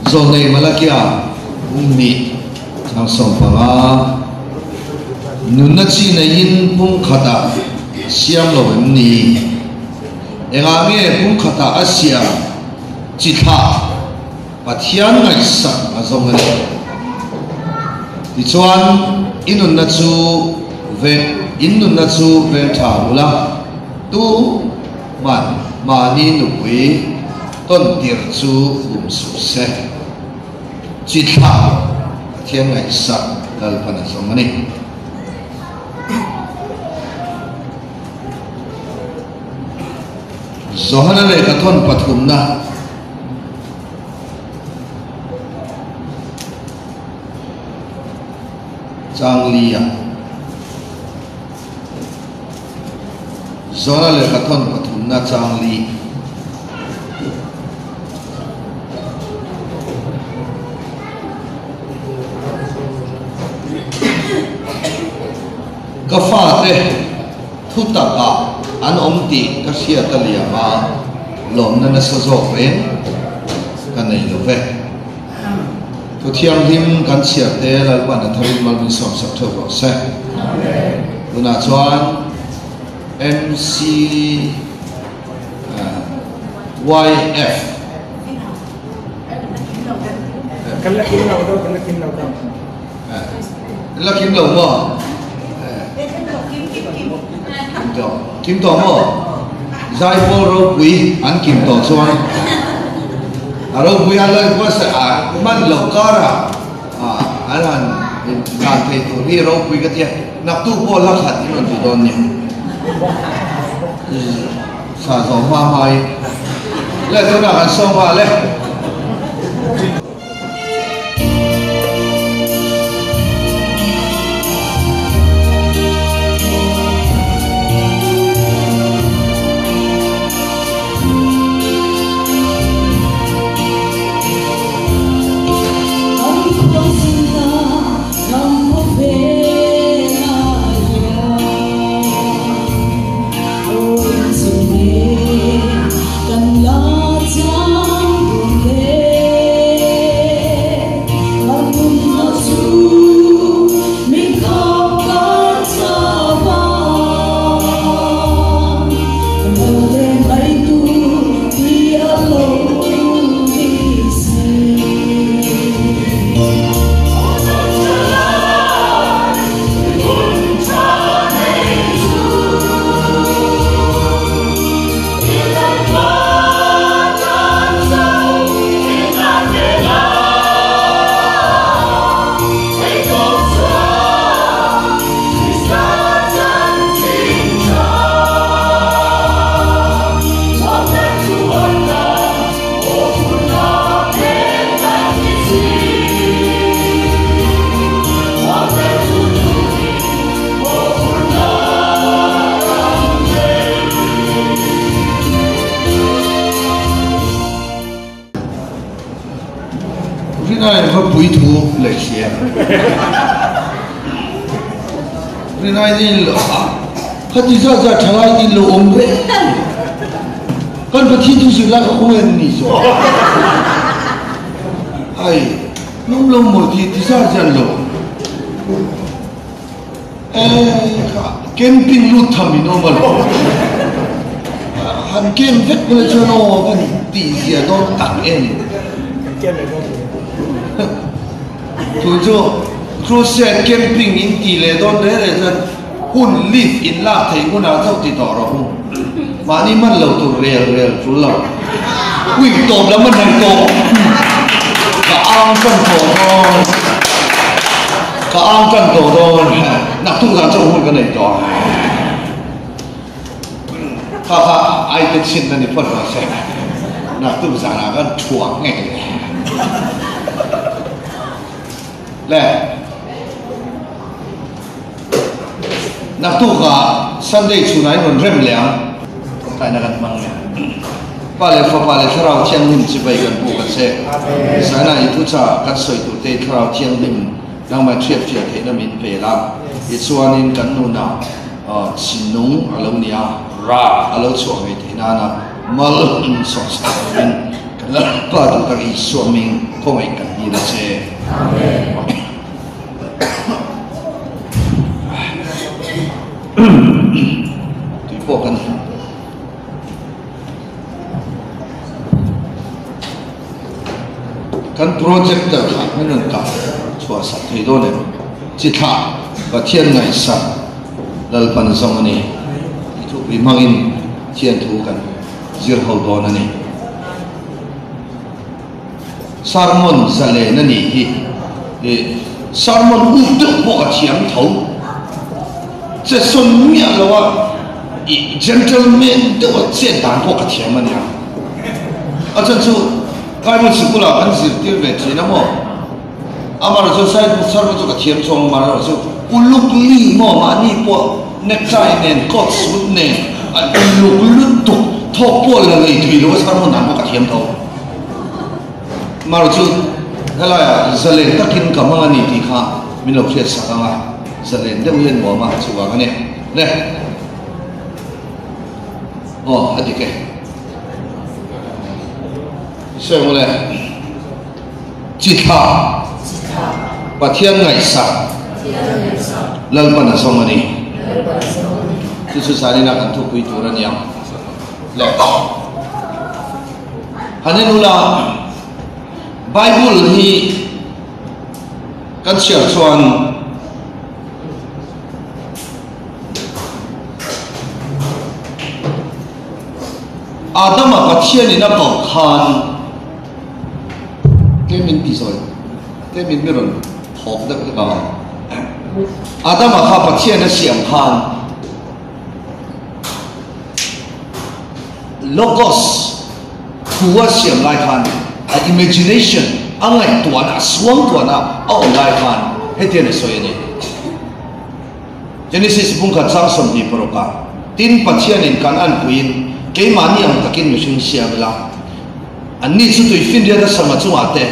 Zawlnei Malakia bung hnih chang 15 Nunna chi neiin pum khatah a siam lo em ni? Engah nge pum khatah a siam chi thlah Pathian ngaihsak a zawng a ni? Tichuan, i nunna chu veng, in nunna chu veng tha ula, tu man mahni nupui tawn tirh chu bum suh se. Chi thlah Pathian ngaihsak Lalpan a zawng a ni. Johana lehkha thawn pathumna Chang lia. Johana lehkha thawn pathumna chang li. Ka fate thu takah an awm tih ka hriat a liam a, lawmna nasa zawk reng ka nei lo ve. Thu thianghlim kan chhiar te Lalpan a tharin mal min sawmsak theuh rawh se. Tunah chuan MCYF. Kan la kim lo deuh, kan la kim lo deuh. Kan la kim lo maw? Kim tawh, kim tawh maw? Zaipawl ropui an kim tawh chuan a ropui a lawi pawh se a hman loh karah an han dan thei tur hi ropui ka tia naktuk pawh la khat in rawn ti dawn nia sa zawh hma hmai le tunah kan sawm nghal e. Rinai kha pui thu leh hria. Rinai din lo a khati zat zat thalai din lo awm reng. Kan Pathian thu zir lai kha khawngaih an ni zawk. Ai lum lo maw ti ti zat zat lo. Kha camping lut tham in awm alawm. Han camp vek pawh chuan aw kan tih zia dawn tak em. Tun chu crusade camping in tih leh dawn reng reng chuan hun leave in lak theih hunah chauh ti tawh rawh u. Mahni man lo tur rel rel tul lo. Week tawp lam a hnaih tawh. Ka ang tan tawh dawn. Ka ang tan tawh dawn. Naktuk zan chauh hun ka nei tawh. Kha kha ai te chhin na ni phawt rawh se. Naktuk zanah kan thuah ngei le. Le. Naktukah Sunday chhunah in rawn rem leh ang. Tawngtaina kan hmang leh. Pa leh Fapa leh Thlarau Thianghlim chibai kan buk a che. Zaina i thuchah kan sawi tur te Thlarau Thianghlim nangmah hriat fiah theihna min pe la. Tichuanin kan nunah thinlung a lo ni a, rah a lo chhuah ngei theih nana mal sawhsak turin kan. Lalpa duhtak Isua hming khawngaih kan dil a che. Amen. Tui pawh kan Kan projector kha min rawn kah chhuah sak thei dawn em? Chi thlah Pathian ngaihsak Lalpan zawng a ni tih thupui hmangin Thian thu kan zir ho dawn a ni. Sermon zalen a nih hi i sermon up deuh pawh a thiam tho. Che sawn miah lo a i gentleman deuh a chet dan pawh ka thiam a nia. A chhan chu Bible sikul ah kan zirtir ve thin a maw? Amaherawhchu sermon chu ka thiam chuang amaherawhchu uluk li maw mahni pawh necktie nen coat suit nen a uluk lutuk thawk pawh la lei thei lo a sermon dan pawh ka thiam tho. Amaherawhchu helaiah zalen takin ka hmang a ni tih kha min lo hriat sak ang a, zalen deuh hian nuam a chuvang a ni. Le. Aw a dik e. Sawi mawle. Chi thla. Pathian ngaihsak. Lalpan a zawng a ni. Chu chu zanin a kan thupui tur a ni ang. Le. Han en ula, Bible hi kan chhiar chuan Adama Pathianin a koh khan tlemin ti zawi, tlemin mi rawn thawk deuh hlek ang. Adama kha Pathian a siam khan Logos thu a siam lai khan a imagination a ngaihtuahna a suangtuahna a awm lai khan hetiang a sawi a ni. Genesis bungkhat chang 26 ah, Tin, Pathianin kan anpuiin keimahni ang takin mihring siam ila, anni chu tuifinriat a sangha chungah te,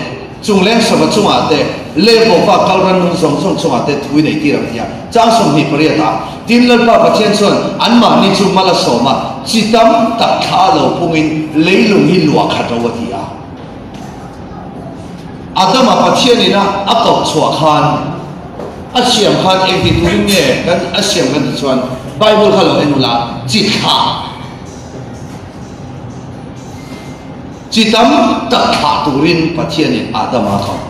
chungleng sava chungah te, leh bawpa kal rannung zawng zawng chungah te thu i nei tir ang tia chang 28 ah, Tin, Lalpa Pathian chuan anmahni chu mal a sawm a, chi tam tak thla a lo pungin leilung hi luah khat ro a ti a. Adama Pathianin a a koh chhuah khan a siam khan engti turin nge kan a siam kan tih chuan Bible kha lo en ula chi thlah chi tam tak thlah turin Pathianin Adama a koh.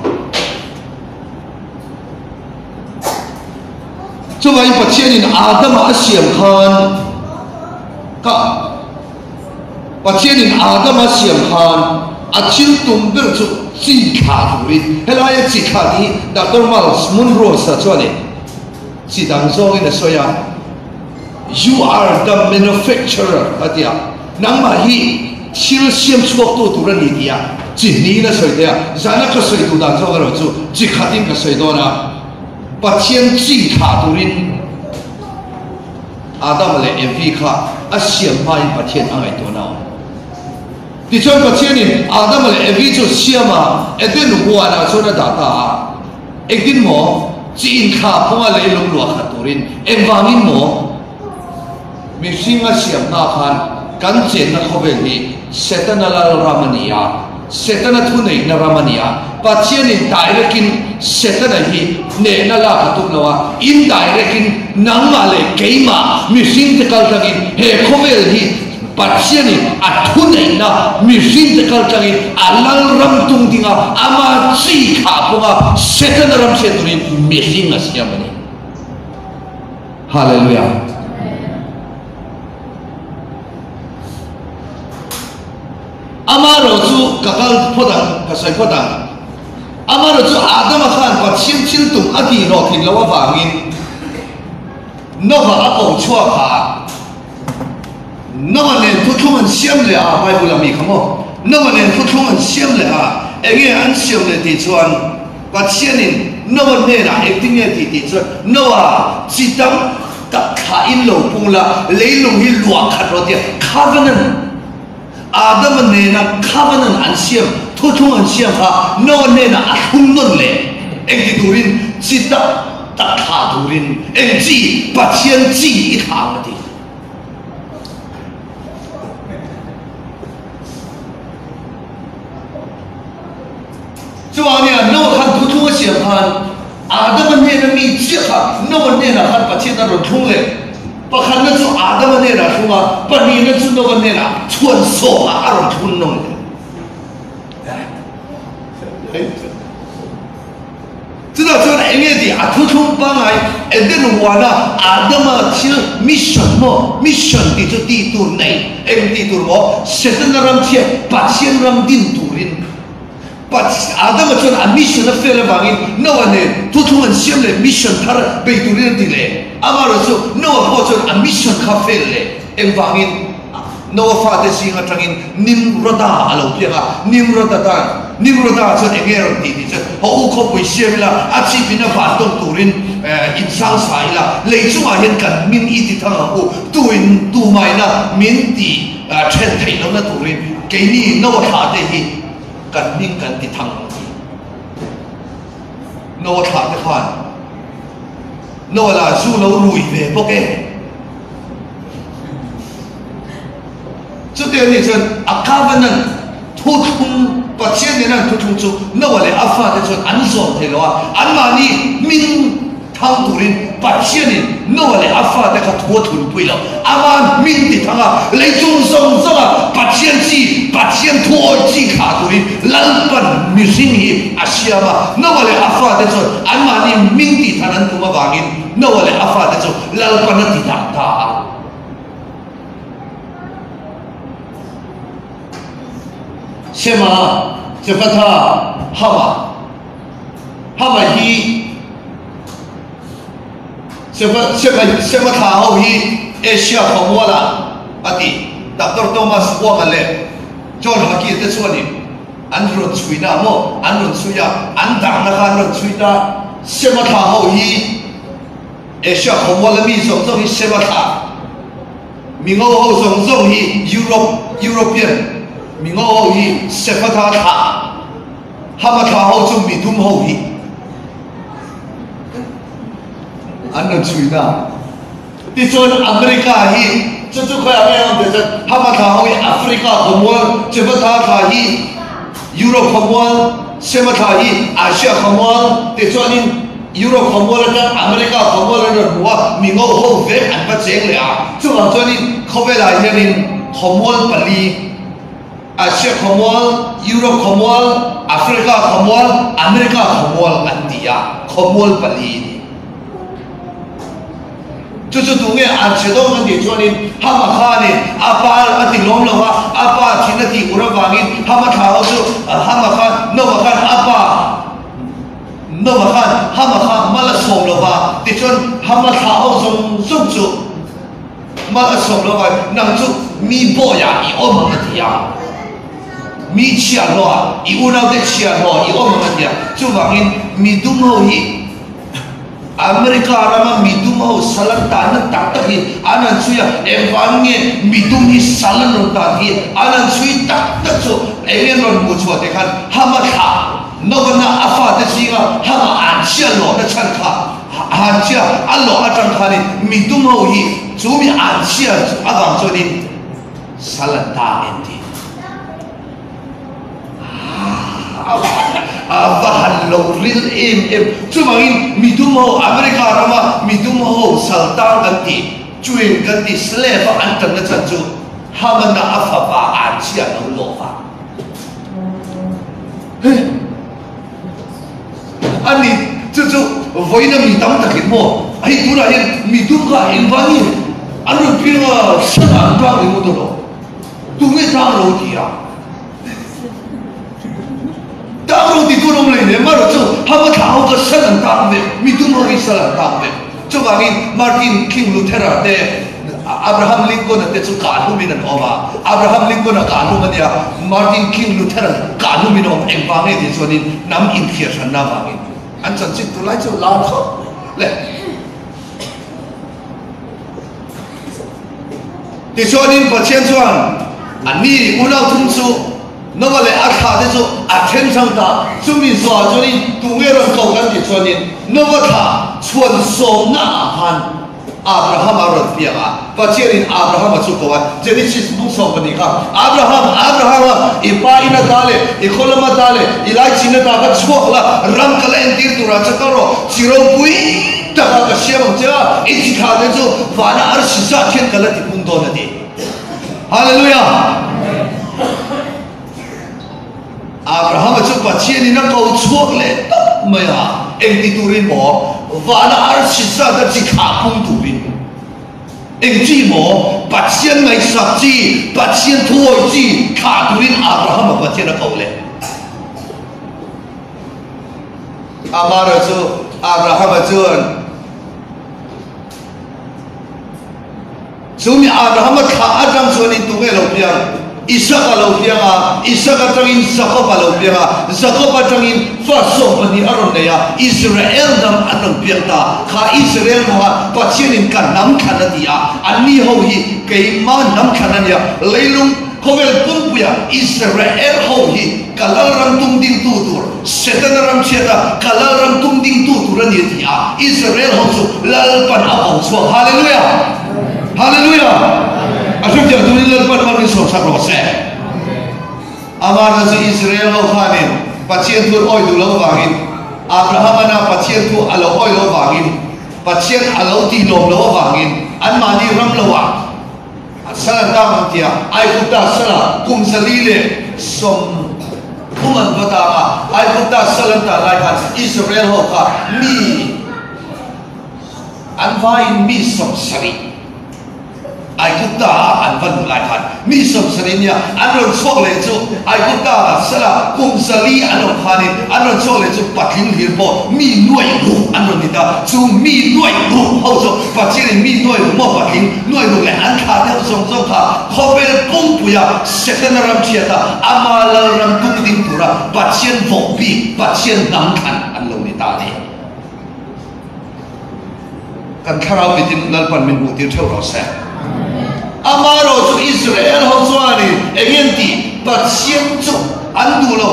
Chuvangin Pathianin Adama a siam khan ka Pathianin Adama siam khan a thil tum ber chu chi thlah turin, helaia chi thlah tih hi Doctor Myles Munroe-a chuanin chi dang zawngin a sawi a, You are the manufacturer a ti a, nangmah hi thil siam chhuaktu tur a ni tih a chi hnihin a sawi thei a, zana ka sawi duh dan zawk erawh chu chi khatin ka sawi dawn a, Pathian chi thlah turin. Adama leh Evi kha a siam hmain Pathian a ngaihtuahna a awm. Tichuan Pathianin Adama leh Evi chu siam a, Eden huanah chuan a dah ta a. Engtin maw? Chi inthla phunga leilung luah khat turin engvangin maw? Mihring a siam hna khan kan chenna khawvel hi Setana lal ram a ni a. Setana thuneihna ram a ni a, Pathianin direct-in Setana hi hnehna lak a tum lo a, indirect-in nangmah leh keimah mihringte kaltlangin he khawvel hi Pathianin a thuneihna mihringte kaltlangin a lal ram tung ding a, ama chi thlah pawnga Setana ram hriat turin mihring a siam a ni. Hallelujah. Amaherawh chu ka kal phawt ang, ka sawi phawt ang. Amaherawh chu Adama khan Pathian thil tum a tih hlawh thin loh avangin Nova a ko chhuak a, Nova nen thuthlung an siam leh a, Bible a mi kha maw? Nova nen thuthlung an siam leh a, enge an siam leh tih chuan Pathianin Nova hnenah engtin nge tih tih chuan Nova chi tam tak thlahin lo pung la, leilung hi luah khat rawh tia covenant Adama nena covenant an siam, thuthlung an siam kha Noah hnenah a thlung nawn leh. Engti turin? Chi tak tak thlah turin. Eng chi? Pathian chi i thlah ang a ti. Noah hnenah khan Pathian a rawn thlung leh. Pakhatna chu Adama hnenah a thlung a, pahnihna chu Noah hnenah chhuan sawmah a rawn thlun nawm leh. Chutah chuan eng nge tih a thuthlung pangngai Eden huana Adama thil mission maw, mission tih chu tih tur nei, eng tih tur maw, Setana ram chhiat Pathian ram din turin Adama chuan a mission a fail avangin Noah nen thuthlung an siam leh mission thar bei turin an ti leh. Amaherawhchu Noah pawh chuan a mission kha fail leh engvangin Noah fate zing atangin Nimroda a lo piang a, Nimroda tan, Nimroda chuan eng nge rawn tih tih chuan, Haw u khawpui siam ila, a chip in a van tawng turin in sang sa ila, lei chungah hian kan min i ti thang ang u, tu in tu maina min ti then theih lohna turin keini Noah thlah te hi kan hming kan ti thang ang tih. Noah thlah te khan Noah lah zu lo rui ve bawk e. Chutiang nih chuan a covenant thuthlung, Pathian nena an thuthlung chu Noah leh a fate chuan an zawm thei lo a, anmahni hming thang turin Pathianin Noah leh a fate kha thu a thunpui lo. Ama hming ti thang a, leichung zawng zawnga Pathian chi, Pathian thu awih chi thlah turin Lalpan mihring hi a siam a. Noah leh a fate chuan anmahni hming tih than an tum avangin Noah leh a fate chu Lalpan a ti dah ta a. Sema, Jephatha, Hama. Hama hi Sema thla ho hi Asia khawmualah a ti. Doctor Thomas Huang-a leh John Haki te chuanin an rawn chhuina maw an rawn chhui a, an dahna kha an rawn chhui ta. Sema thla ho hi Asia khawmuala mi zawng zawng hi Sema thla, mi ngo ho zawng zawng hi Europe, European, mi ngo ho hi Sephatha thla, Hama thla ho chu mi dum ho hi an rawn chhui na. Tichuan America hi chu chu khawiah nge a awm teh chuan Hama thla ho hi Africa khawmual, Sephatha thla hi Europe khawmual, Sema thla hi Asia khawmual, tichuanin Europe khawmual atang America khawmual an rawn hmu a, mi ngo ho vek an va cheng leh a. Chuvang chuanin khawvelah hianin khawmual pali, Asia khawmual, Europe khawmual, Africa khawmual, America khawmual an ti a, khawmual pali a ni. Chu chu tu nge an chhe dawng an tih chuanin Hama khanin a pa a ti lawm lo va, a pa thin a tih ur avangin Hama thla ho chu Hama khan Noah khan a pa Noah khan Hama kha mal a sawm lo va, tichuan Hama thla ho zawng zawng chu mal a sawm lo va, nang chu mi bawiah i awm ang a ti a, mi chhiahhlawhah i unaute chhiahhlawh i awm ang a ti a, chuvangin mi dum ho hi America rama midum ho sal an tanna tak tak hi an han chhui a, engvang nge midum hi sal an rawn tan hi an han chhui tak tak chu eng nge an rawn hmuh chhuah teh khan Hama thlah Novana a fate zinga Hama an chhia lawhna chhan kha han chhia a lawh atang khanin midum ho hi chu mi an chhia avang chuanin sal an tang en ti. A va han lo ril em em. Chuvangin midum ho, America rama midum ho saltang kan tih, chuin kan tih slave a an tanna chan chu Hamana a fapa an chhia lo lawk a. Hei a ni chu chu vawiina mi tam takin maw hei tunah hian midum kha engvangin an rawn piang a hran an tang ringawt alawm. Tunge tang ro ti a? Tang ro ti tu an awm lei hle. Marawh chu hama thla ho kha sal an tang vek, mi dum ho hi sal an tang vek. Chuvangin Martin King Luthera te, Abraham Lincoln-a te chu kah hlumin an awm a. Abraham Lincoln-a kah hlum a nia, Martin King Luthera kah hlumin a awm. Engvang nge tih chuanin hnam inthliar hranna avangin an chanchin tunlai chu lar khawp le. Tichuanin Pathian chuan a ni unau thum chu Noah leh a thlah te chu a then hrang ta. Chumi zawhah chuanin tu nge rawn ko kan tih chuanin Noah thlah chhuan sawmna ah khan Abraham a rawn piang a. Pathianin Abraham a chu ko a, Genesis bung 12 kha, Abraham, Abraham a, i pa in ata leh i khaw lam ata leh i lai chin ata kha chhuak la, ram ka la entir turah che kal rawh, chi ropui. takah ka siam ang che a, i chi thlah te chu vana arsi zat hian ka la ti pung dawn a ti. Hallelujah! Abrahama chu Pathianin a ko chhuak leh tawp mai a, engti turin maw? Vana arsi zat a chi thlah pung turin. Eng chi maw? Pathian ngaihsak chi, Pathian thuawi chi thlah turin Abrahama Pathian a ko leh. Amara chu Abrahama chuan Chumi Abrahama thlah atang chuan in tunge lo piang? Isaka lo piang a, Isaka atangin Jakob a lo piang a, Jakob atangin fa 12 a rawn nei a, Israel hnam an rawn piang ta. Kha Israel ho kha Pathianin ka hnam thlan a ti a, anni ho hi keimah hnam thlan a nia, leilung khawvel pumpuia Israel ho hi ka lalram tum dingtu tur, Setana ram chhiata ka lalram tum dingtu tur a ni a ti a, Israel ho chu Lalpan a ko chhuak. Hallelujah! Hallelujah! A hriatfiah turin Lalpan hman min sawmsak rawh se. Amah chu Israel ho khanin Pathian thu an awi duh loh avangin, Abraham-ana Pathian thu a lo awi loh avangin, Pathian a lo tih lawm loh avangin anmahni ram loah A sal an tang ang tia Aigupta sala kum 130 an va tang a, Aigupta sal an tan lai khan Israel ho kha mi an vaiin mi 70 Aigupta ah an va luh lai khan mi 70 nia an rawn chhuak leh chu Aigupta sala kum 400 an awm khanin an rawn chhuak leh chu patling hlir pawh mi nuaih ruk an rawn ni ta, chu mi nuaih ruk ho chu Pathianin mi nuai ruk maw patling nuai ruk leh an thlah deuh zawng zawng kha khawvel pumpuia Setana ram thiata ama lalram tung ding tura Pathian vawk bik, Pathian hnam thlan an lo ni ta a ni. Kan thlarau mitin Lalpan min hmuh tir theuh rawh se. Amaherawh chu Israel ho chuanin eng nge an tih? Pathian chu an duh lo.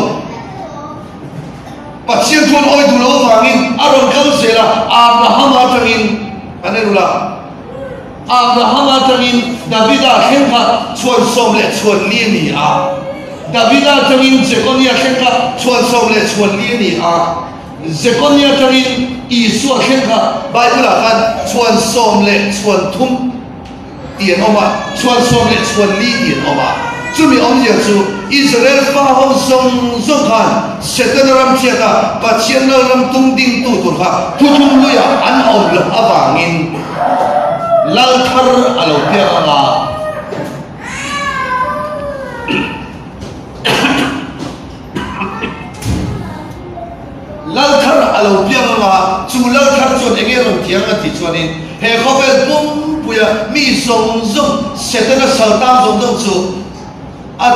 Pathian chuan awi duh loh avangin a rawn kal zel a, Abrahama atangin kan en ula, Abrahama atangin Davida thleng kha chhuan 14 a ni a, Davida atangin Jekonia thleng kha chhuan 14 a ni a, Jekonia atangin Isua thleng kha Bible-ah khan chhuan 13 tih an awm a, chhuan 14 tih an awm a. Chumi awmzia chu Israel fa ho zawng zawng khan Setana ram chhiata Pathian lalram tung dingtu tur kha thuthlung luiah an awm loh avangin lal thar a lo piak ang a. Lal thar a lo piang ang a, chu lal thar chuan eng nge rawn thiang a tih chuanin he khawvel pumpuia mi zawng zawng, Setana saltan zawng zawng chu a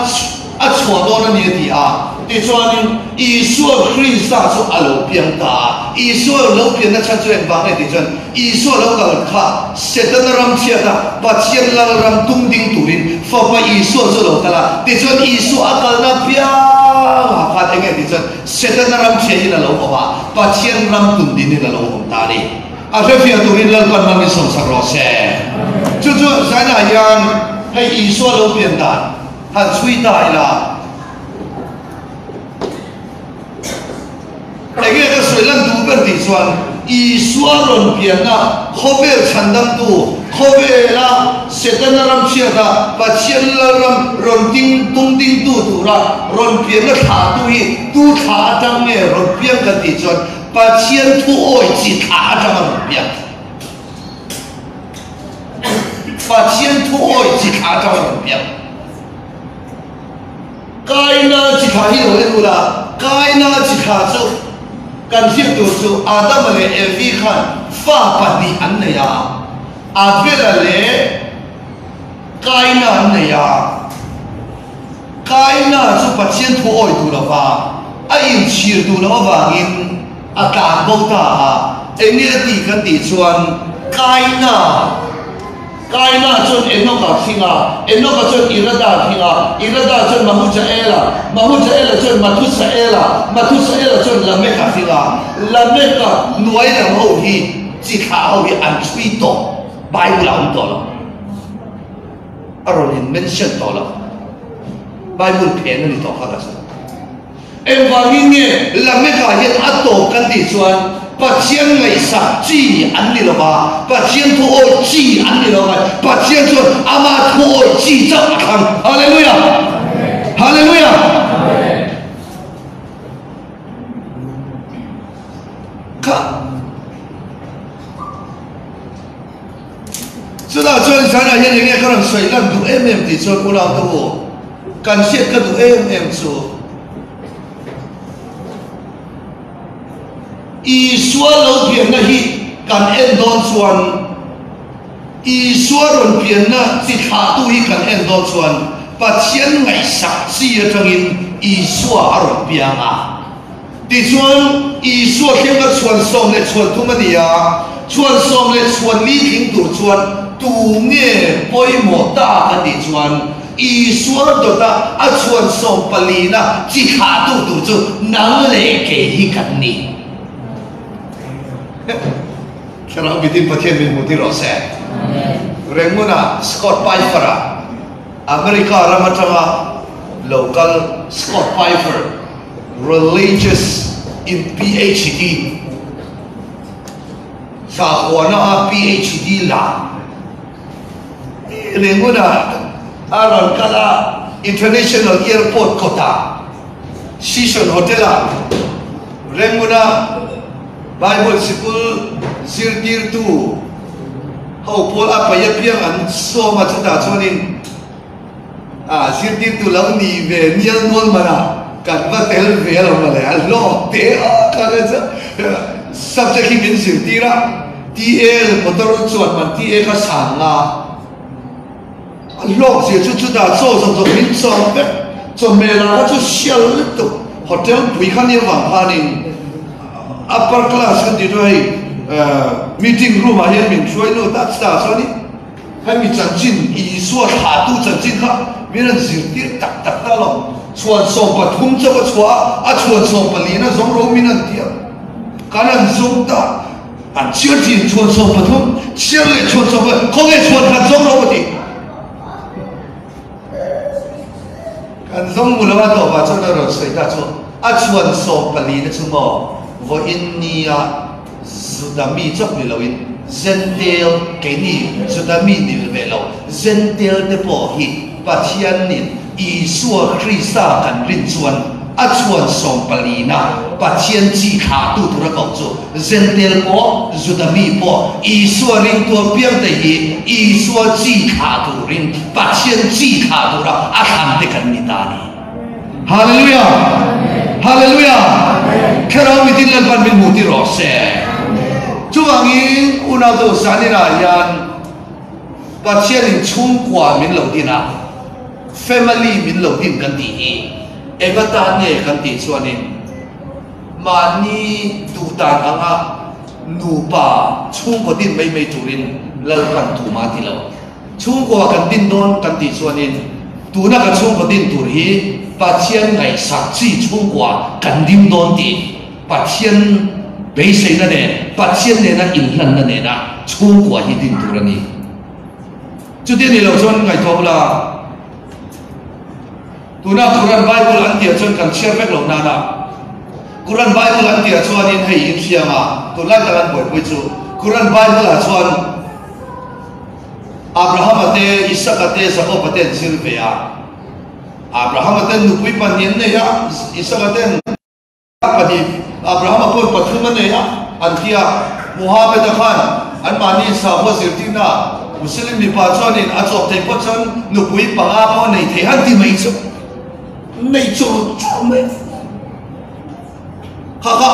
a chhuah dawn a ni a ti a. Tichuanin Isua Krista chu a lo piang ta a, Isua lo pianna chhan chu engvang nge tih chuan Isua lo kal kha Setana ram chhiata Pathian lal ram tum ding turin Fapa Isua chu lo kal a, tichuan Isua a kalna piangah khan eng nge tih chuan Setana ram chhiahin a lo awm a, Pathian ram tun dinin a lo awm ta a ni. A hrefiah turin Lalpan hman min sawmsak rawh se. Chu chu zainah hian hei Isua lo pian dan han chhui ta ila. Enge ka sawi lan duh ber tih chuan Isua rawn pianna khawvel chhandamtu, khawvela Setana ram chhiata Pathian lalram rawn ding tung dingtu tura rawn pianna thlahtu hi tu thla atang nge rawn piang kan tih chuan Pathian thu awi chi thla atanga rawn piang. Pathian thu awi chi thla atanga rawn piang. Kaina chi thla hi lo en ula, Kaina chi thla chu kan hriat tur chu Adama leh Evi khan fa pahnih an nei a, Abela leh Kaina an nei a. Kaina chu Pathian thu awi duh lova, a inchhir duh loh avangin a tlan bo ta a. Eng nge a tih kan tih chuan Kaina. Kaina chuan Enoka hring a, Enoka chuan Irada hring a, Irada chuan Mahujaela, Mahujaela chuan Mathusaela, Mathusaela chuan Lameka hring a, Lameka nuai lam ho hi chi thlah ho hi an chhui tawh, Bible a awm tawh lo, a rawn in mention tawh lo, Bible phen a ni tawh kha ka sawi. Engvangin nge Lameka hian a tawp kan tih chuan? Pathian ngaihsak chi an ni lo va, Pathian thu awih chi an ni lo va, Pathian chuan ama thu awih chi chauh a thlang. Hallelujah! Hallelujah! Kha chutah chuan zanah hian enge ka rawn sawi lan duh em em tih chuan unau te u, kan hriat ka duh em em chu, Isua lo pianna hi kan en dawn chuan, Isua rawn pianna chi thlahtu hi kan en dawn chuan Pathian ngaihsak chi atangin Isua a rawn piang a. Tichuan, Isua thleng kha chhuan 13 a ni a, chhuan 14 tling tur chuan tu nge pawimawh ta kan tih chuan Isua dawta a chhuan sawmpalina chi thlahtu tur chu nang leh kei hi kan ni. Thlarau mitin Pathian min hmu ti rawh se. Rengmuna Scott Pfeiffer-a America ram atanga lo kal Scott Pfeiffer Religious in PhD Sahuana a PhD la Renguna a rawn kal a, International Airport kawtah Session Hotel-ah Renguna Bible Sikul zirtirtu ho pawl a paih apiang an sawm a, chutah chuanin a zirtirtu lo ni ve nial nual mana kan va tel ve lo mawle, a hlawk te a kha kha chu subject hi min zirtir a. TL motor chuan man TA kha sang a, a hlawk zia chu chutah chaw zawng zawng min chawm vek, chawhmel ah kha chu sial lutuk, hotel pui kha nia vang khanin upper class kan tih chu hei meeting room ah hian min hruai lut a, chutah chuanin hemi chanchin Isua thlahtu chanchin kha min rawn zirtir tak tak ta lo, chhuan 13 chauh a chhuah a, a chhuan 14 a zawng ro min an ti a, kan han zawng ta. An chhiar thin chhuan 13, chhiar leh chhuan sawm pahnih, khawnge chhuan khat zawng lo a ti. Kan zawng mu lo a tawpah chuan a rawn sawi ta chu a chhuan 14 na chu maw vawiin nia Juda mi chauh ni loin Gentile keini Juda mi ni ve lo Gentile te pawh hi Pathianin Isua Krista kan rin chuan a chhuan sawmpalina Pathian chi thlahtu tura koh chu Zentel pawh, Juda mi pawh, Isua ringtu apiangte hi Isua chi thlah turin Pathian chi thlah tura a thlante kan ni ta a ni. Hallelujah! Hallelujah! Thlarau mitin Lalpan min hmuh tir rawh se. Chuvangin unautu zaninah hian Pathianin chhungkua min lo din a, family min lo din kan tih hi eng atan nge kan tih chuanin mahni duh dan anga nupa chhungkaw din mai mai turin Lalpan tuma ti lo. Chhungkua kan din dawn kan tih chuanin tuna kan chhungkaw din tur hi Pathian ngaihsak chi chhungkua kan ding dawn tih Pathian beiseina nen, Pathian nena inhlanna nena chhungkua hi din tur a ni. Chuti a nih loh chuan ngaihtuah bula tuna Quran Bible an tihah chuan kan chhiar vek loh nana Quran Bible an tihah chuanin hei inhriam a, tunlai tak an buaipui chu Quran Bible ah chuan Abrahama te, Isaka te, Jakoba te an zir ve a. Abrahama ten nupui pahnih an nei a, Isaka ten Pahnih, Abrahama pawn pathum a nei a, an ti a. Muhammad-a khan anmahni sahua zirtirna Muslim mipa chuanin a chawp thei pawh chuan nupui panga pawh a nei thei han ti mai chu nei chur chur mai a. Kha kha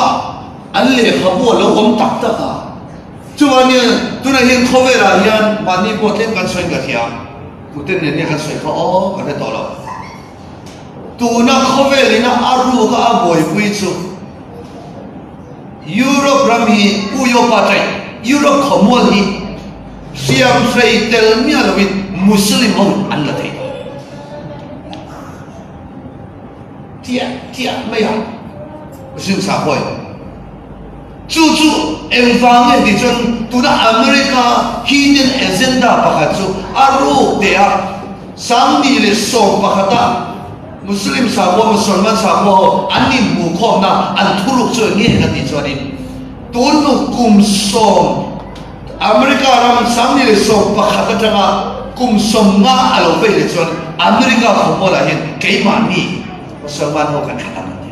an lehkhabu a lo awm tak tak a. Chuvangin tunah hian khawvelah hian mahni pawh tlem kan sawi ka thiam. Tuten nen nge kan sawi kha aw ka hre tawh lo. Tuna khawvel ina a ruk a a buaipui chu Europe ram hi Uyopa ṭaih, Europe khawmual hi hriamhrei tel miah loin Muslim ho an la thei tawh. Tiah tiah mai a Muslim sakhawi. Chu chu engvang nge tih chuan tuna America hidden agenda pakhat chu a ruk teh a, 2011 a Muslim sakhua, Musalman sakhua ho an inhmuhkhawmna an thuruk chu eng nge ka tih chuanin. Tun hnu kum sawm America ram 2011 atanga kum 50 a lo vei leh chuan America khawmualah hian keimahni Musalman ho kan thla tam an ti.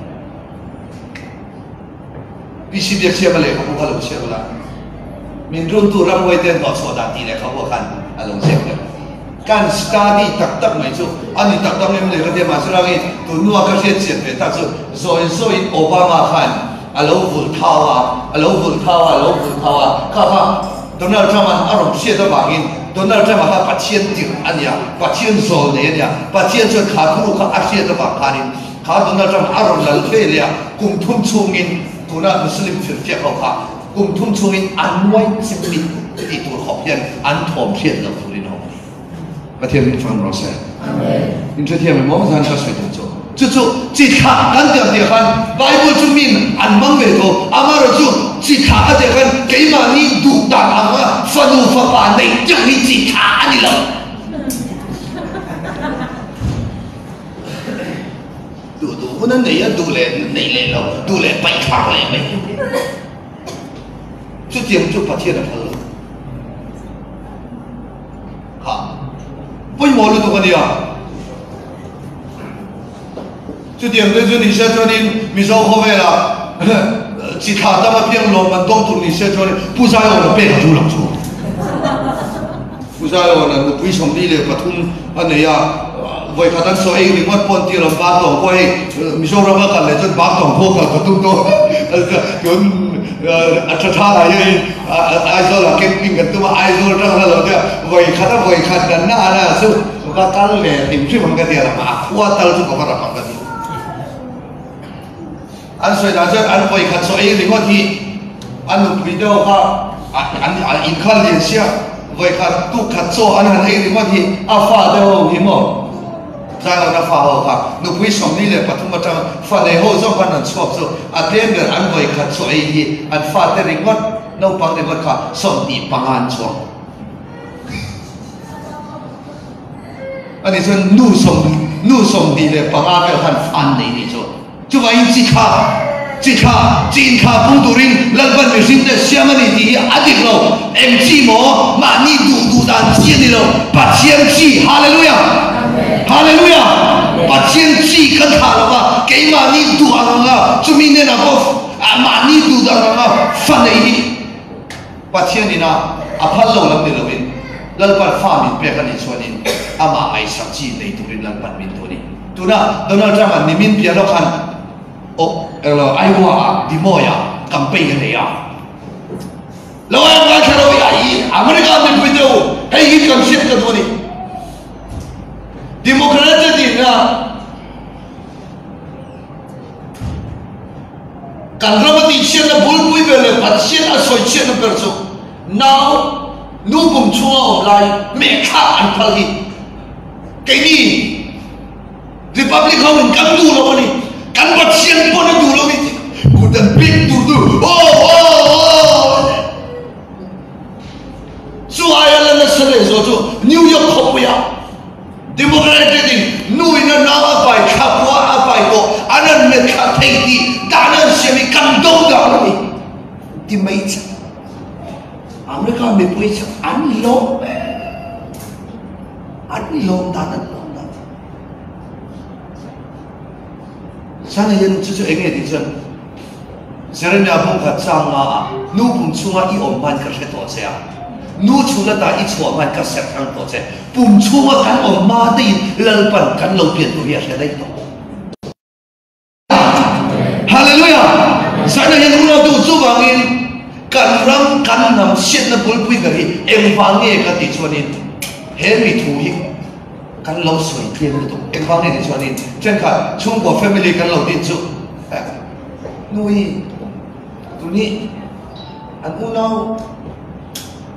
PC Biaksiama lehkhabu kha lo chhiar ula, min runtu ramhuai te an hnawhchhuah dan tih lehkhabu ah khan a lo ziak vek. Kan study tak tak mai chu a ni tak tak em leh ka tia mahse rangin tun hnua ka hriat chian ve tak chu zawi zawiin Obama khan a lo vul thau a, a lo vul thau a, a lo vul thau a, kha kha Donald Trump an a rawn hriat avangin Donald Trump a kha Pathian tirh a nia, Pathian zawl nei a nia, Pathian chuan kha thuruk kha a hriat avang khanin kha Donald Trump a rawn lal ve leh a, kum thum chhungin tuna Muslim firfiak ho kha kum thum chhungin an nuai chimit tih tur khawp hian an thawm hriat loh turin a awm a ni. Pathian min fang rawh se. In hrethiam em aw zan ka sawi tum chu. Chu chu chi thlah kan tih ang tih khan Bible chu min an hmang ve tho. Amaherawh chu chi thlah a tih khan keimahni duh dan anga fanu fapa neih deuh hi chi thlah a ni lo. Duh duh hun a nei a, duh leh neih leh lo, duh leh paih thlak leh mai. Chutiang chu Pathian a phal lo. Kha pawimawh lutuk a nia. Chutiang te chu ni se chuanin Mizo khawvelah chi thla tam apiang lawm an dawng tur ni se chuanin Pu Zaiawna pek a tul ang chu. Pu Zaiawna nupui 23 a nei a, vawikhat an sawi ei ringawt pawh an ti lo, ba tawng pawh hei Mizoram a kal leh chuan ba tawng pawh kal ka tum tawh tun a tha tha lai hian Aizawl ah camping kan tum a, Aizawl atang hla lo te vawi khat a vawi khat dan na na chu va kal ve hrim hrim ang ka ti a lam a khua tal chu ka va rap ang ka ti. An sawi dan chuan an vawi khat saw ei ringawt hi a nupui deuh kha an inkhal lian sia vawi khat tuk khat chaw an han ei ringawt hi a fa deuh ho hi maw Zaiawna fa ho kha nupui 43 atang fa nei ho zawng khan an chhuak chu a tlem ber an vawi khat chaw ei hi an fate ringawt naupang ringawt kha 25 an chhuak a ni chuan nu sawm nu 25 vel khan fa an nei ni chu chuvangin chi thla chi thla chi inthla pung turin Lalpan mihring te siam a ni tih hi a dik lo eng chi maw mahni duh duh dan chi a ni lo Pathian chi hallelujah hallelujah Pathian chi kan thlah lo va keimahni duh ang anga chumi hnenah pawh mahni duh dan anga fa nei hi Pathian ina a phal lo lam ni lovin Lalpan fa min pek a nih chuanin amah ngaihsak chi nei turin Lalpan min duh a ni. Tuna Donald Trump a nimin piah lawk khan oh englo Iowa ah Des Moines ah campaign a nei a. Lo em ngaithla lo i ai America mipui te u hei hi kan hriat ka duh a ni. Democrat te tihna Kan ram a tihchhiatna bulpui ber leh Pathian a sawichhiatna ber chu nau nu pum chhunga awm lai hmehthlak an phal hi keini Republic ho in kan duh lo a ni. Kan Pathian pawn a duh lo ni tih kut an pek tur chu aw aw aw chu aia la nasa leh zual chu New York khawpuia Democratic in nu in a nau a pai thla pua a pai tawh an an met thla thei tih dan an siam hi kan do dan a ni ti mai che America mipui chu an lawm an lawm dan an lawm dan sana hian chu chu enge tih chuan Jeremia bung khat chang nga ah nu pum chhunga i awm hman ka hre tawh che a, nu chhun ata i chhuah hman ka serh thang tawh che, pum chhunga kan awm hma te in Lalpan kan lo pian tur hi a hre daih tawh. Hallelujah! Zana hian unautu chuvangin kan ram kan hnam hriatna bulpui ber hi engvang nge ka tih chuanin he mi thu hi kan lo sawi tlem lutuk. Engvang nge tih chuanin thenkhat chhungkua family kan lo din chu Nui tuni an unau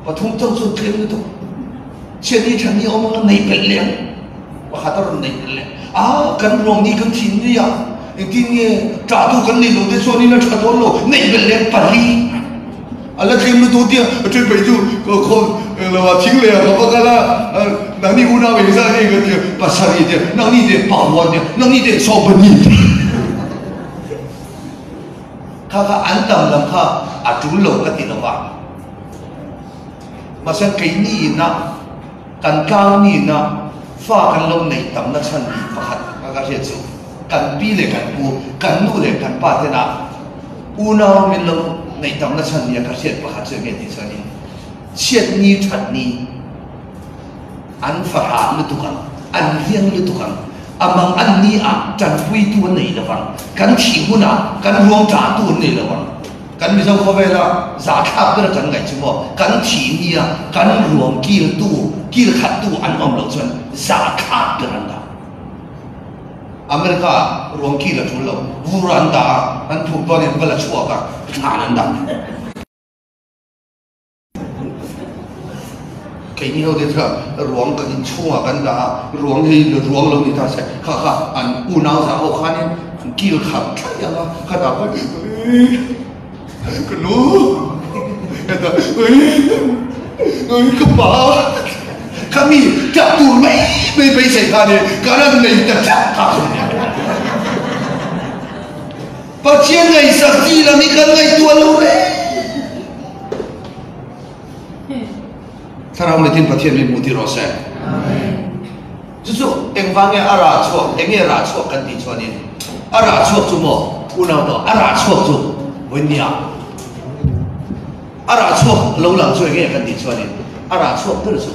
pathum chauh chu tlem lutuk chhiatni thani awm anga nei pelh leh ang pakhat a rawn nei pelh leh a kan ruang ni kan thin ni a engtin nge tah tu kan nei lo te chuan in a tha dawn lo nei belh leh pali a la tlem lutuk tia a then phei chu khaw lo a thing leh a ka va kal a nangni unau engzah nge ka tia pasarih tia nangni te pakua tia nangni te sawmpahnih. Kha kha an tam lam kha a tul lo ka ti lo va. Mahse keini ina kan tlangmi ina fa kan lo neih tamna chhan bik pakhat ka ka hriat chu kan pi leh kan pu, kan nu leh kan pa tena unau min lo neih tamna chhan nia ka hriat pakhat chu enge tih chuanin chhiatni thatni an fahrah lutuk ang, an riang lutuk ang, a mang an ni ah tanpuitu an nei lo vang, kan thih hunah kan ruang ṭahtu an nei lo vang. Kan Mizo khawvela zahthlak ber kan ngaih chu maw, kan thih nia kan ruang kiltu, kil khattu an awm loh chuan zahthlak ber an dah. America ah ruang kil a tul lo, vur an dah a, an phuk dawn in va la chhuak a, thlan an dah. Keini ho te chuan ruang kan inchhungah kan dah a, ruang hi ruang lo ni ta se, kha kha an unau zah ho khanin an kil khat thlai ang a, kha dah khan ka nu heta ka pa kha mi tap tur mai mai beisei khanin ka ran nei ta tlat kha. Pathian ngaihsak chi lam hi kan ngaihtuah lo reng. Thlarau letin Pathian min hmuh tir rawh se. Chu chu engvang nge a rah chhuak, eng nge rah chhuak kan tih chuanin a rah chhuak chu maw unau tawh a rah chhuak chu vawinia a rah chhuak lo lang chu eng nge kan tih chuanin a rah chhuak ber chu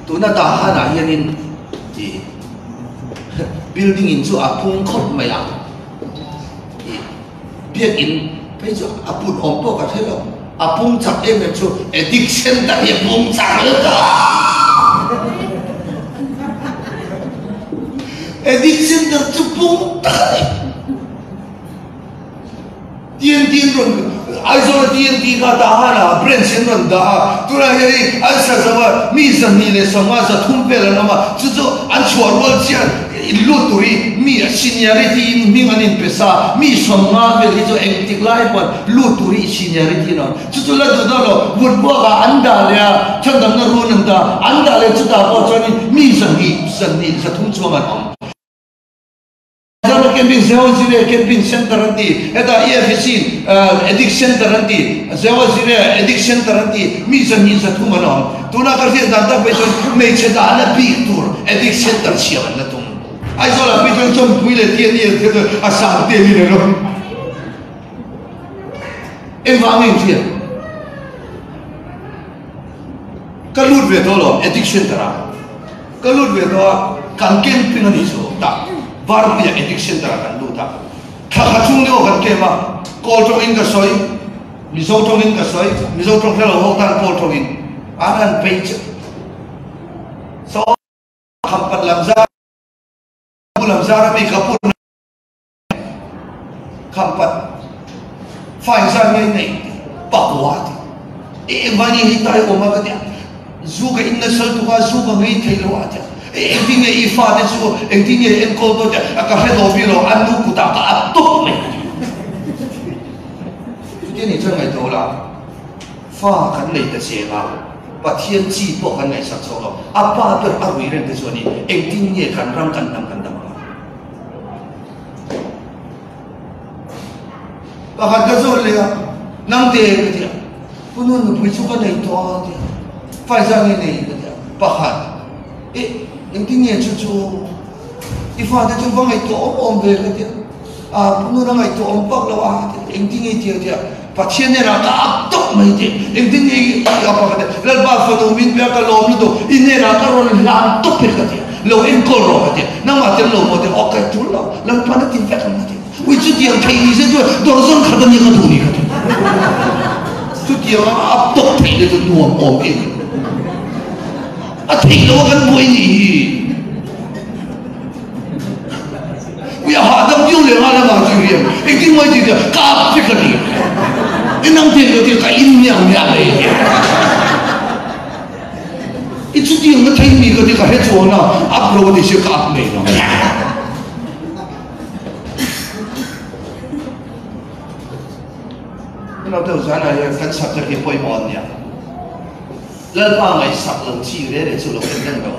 tuna Dahan ah hianin ih building in chu a phung khawp mai a ih biakinn phei chu a put awm pawh ka hre lo a pung chak em em chu addiction tak hi a pung chak lo ta addiction tak chu pung tak a ni. TNT an rawn Aizawl a TNT kha Tahan ah branch an rawn dah a, tunah hian hei an sa zo a, mi 250 300 vel an awm a, chu chu an chhuah rual chian in lut tur hi mi a seniority in hming an inpe sa, mi 50 vel hi chu engtik lai pawn lut tur hi seniority an awm, chu chu la duh dawn lo, vut buak ah an dah leh a, chhandamna run an dah, an dah leh chutah pawh chuanin mi 200 200 chuang an awm. Zara Camping, Zewa Zire Camping Center an ti, hetah EFC Addict Center an ti, Zewa Zire Addict Center an ti, mi 200 300 an awm. Tuna ka hriat dan tak phei chuan hmeichhe dahna bik tur Addict Center siam an la tum. Aizawlah phei chuan Chawmpui leh Tiani an thil chu a sang te in an awm. Engvang nge in hriat? Ka lut ve tawh lo Addict Center ah. Ka lut ve tawh a, kan camping a nih chu tah Varpuia Addict Center ah kan lut a, thla khat chhung deuh kan camp a, Kawl tawngin ka sawi, Mizo tawngin ka sawi, Mizo tawng hre lo ho tan Kawl tawngin an han pei che so khampat lam zar pu lam zar a mi ka pu Khampat fine zan nge nei pakua ti e engvai nge hei tai awm a ka tia zu ka in nasal tuk a zu ka ngei thei lo a tia e engtin nge i fa te chu engtin nge enkawl dawn tia a ka hre daw bik lo an nu kutah ka ap tawp mai chutia ni chuan ngaihtuah la fa kan nei ta cheng a Pathian chi pawh kan ngaihsak chho lo a pa ber a rui reng te chuan in engtin nge kan ram kan hnam kan dam ang a. Pakhat ka zawt leh a, nang te ka ti a, Pu Nun nupui chu ka nei tawh a ti a, Faizal nge nei ka ti a, pakhat eh engtin nge chu chu i fate chu va ngaihtuah awm awm ve ka ti a, ah Pu Nun a ngaihtuah awm vak lo a ti a, engtin nge i ti a ti a, Pathian hnenah ka ap tawp mai ti, engtin nge i ap a ka ti a, Lalpa fanu min pe a ka lawm lutuk, i hnenah ka rawn hlan tawp hi ka ti a, lo enkawl rawh ka ti a, nangmah tel lo maw ti a, aw ka tul lo, Lalpa na ti vek ang ka ti a, ui chutiang theih ni se chuan dawrzawn khat a nia ka duh ni ka ti a, chutiang a ap tawp theih te chu nuam awm em a theih loh a kan buai nih hi. Ui a hahdam viau leh nghal avang chu hian engtin mawi tih tih ka ap vek a ni. Inang te ka tia ka in miang miang ei hian. I chutiang na thei mi ka ti ka hre chuan a ap lo a ni sia ka ap ngei lo. Hello deuh zan ah hian kan subject hi pawimawh an nia. Lalpa ngaihsak lo chi re re chu lo en reng lo.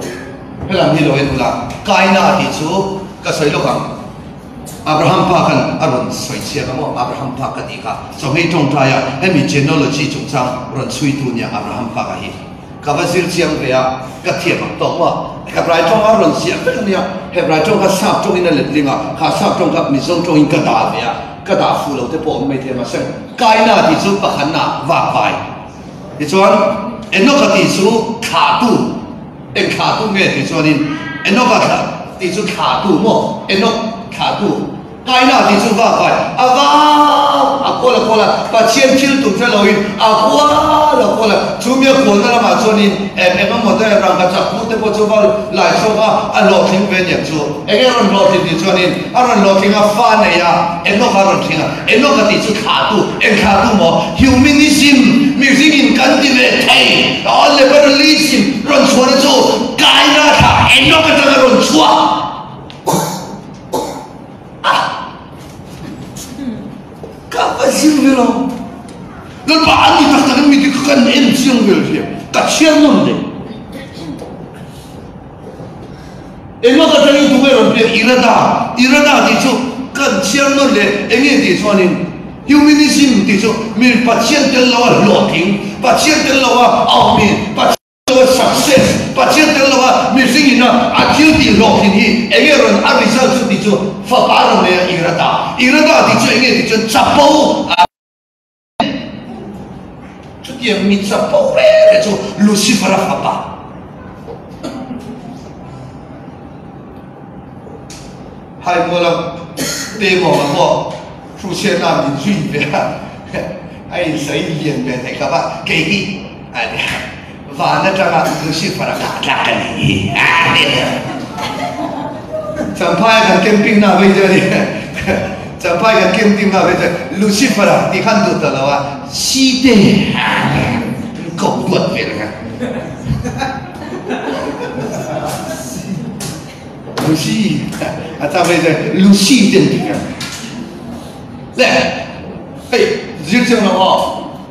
Helam hi lo en ula, Kaina tih chu ka sawi lawk ang. Abraham pa khan a rawn sawi chhiat a maw? Abraham pa ka tih kha chawhmei tawngtaia hemi genealogy chungchang rawn chhuitu nia Abraham pa ka hi ka va zir chiang ve a, ka thiam ang tawk maw? Hebrai tawng a rawn ziah vek a nia, Hebrai tawng kha sap tawngin a letling a, kha sap tawng kha Mizo tawngin ka dah ve a, ka dah fuh lo te pawh awm maithei mahse Kaina tih chu pakhatna vakvai tichuan Enoka tih chu thlahtu. Eng thlahtu nge tih chuanin Enoch-a thlah tih chu thlahtu maw? Enoch thlahtu. Kaina tih chu vakvai a vak a kual a kual a, Pathian thil tum hre loin a kual a kual a, chu mi a kualna lamah chuanin em eng emaw te rangka chak phur te pawh chu va lai chhuak a, a hlawhtling ve aniang chu. Enge rawn hlawhtlin tih chuanin a rawn hlawhtling a, fa nei a, Enoch-a rawn thleng a, Enoch-a tih chu thlahtu, eng thlahtu maw? Humanism, mihringin kan ti ve thei, liberalism rawn chhuahna chu Kaina thlah Enoch atanga rawn chhuah a, ka va zir ve lo. Lalpa an ni tak takin mi dik kha kan en chiang vel hian ka chhiar nawn leh. Engmah ka tangin tunge rawn pek Irada, Irada tih chu kan chhiar nawn leh enge tih chuanin Humanism tih chu mi Pathian tel lo a hlawhtling, Pathian tel lo a awmi, Pathian tel lo a success, Pathian tel lo a mihring in a a thil tih hlawhtlin hi enge rawn a result chu tih chu fapa rawn nei a Irada, Irada tih chu enge tih chuan chapo a. Chutiang mi chapo reng reng chu Lucifer-a fapa. Hai muala pemawng a pawh hruhchhiatna min zui ve a, a insawi lian ve thei khawp a, kei hi van atanga Lucifer-a kah tlak ka ni hi. Champhai kan camping na vei chu a ni. Champhai kan camping na vei chu Lucifer-a tih khan duh ta lo a, Site ko duat ve reng a. Lucy a chang vei chu Lucy ten ti kha. Le hei zir chiang lo aw.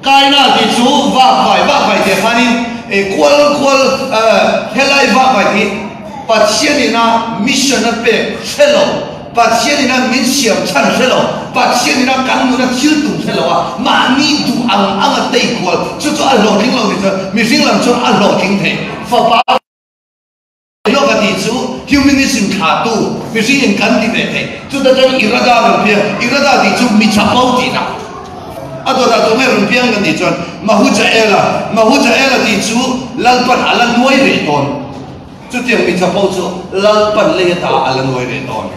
Kaina tih chu vakvai vakvai tih khanin kual kual helai vakvai tih Pathian ina mission a pek hre lo, Pathian ina min siam chhan hre lo, Pathian ina kan nuna thil tum hre lo a mahni duh ang ang a tei kual chu chu a hlawhtling lo tih chuan mihring lam chuan a hlawhtling thei fapa Lawk a tih chu humanism thlahtu mihring in kan ti ve thei. Chuta tang Irada rawn piang, Irada tih chu mi chapo tihna. A dawtah tunge rawn piang kan tih chuan Mahujaela, Mahujaela tih chu Lalpan a la nuai reh dawn. Chutiang mi chapo chu Lalpan lei ata a la nuai reh dawn.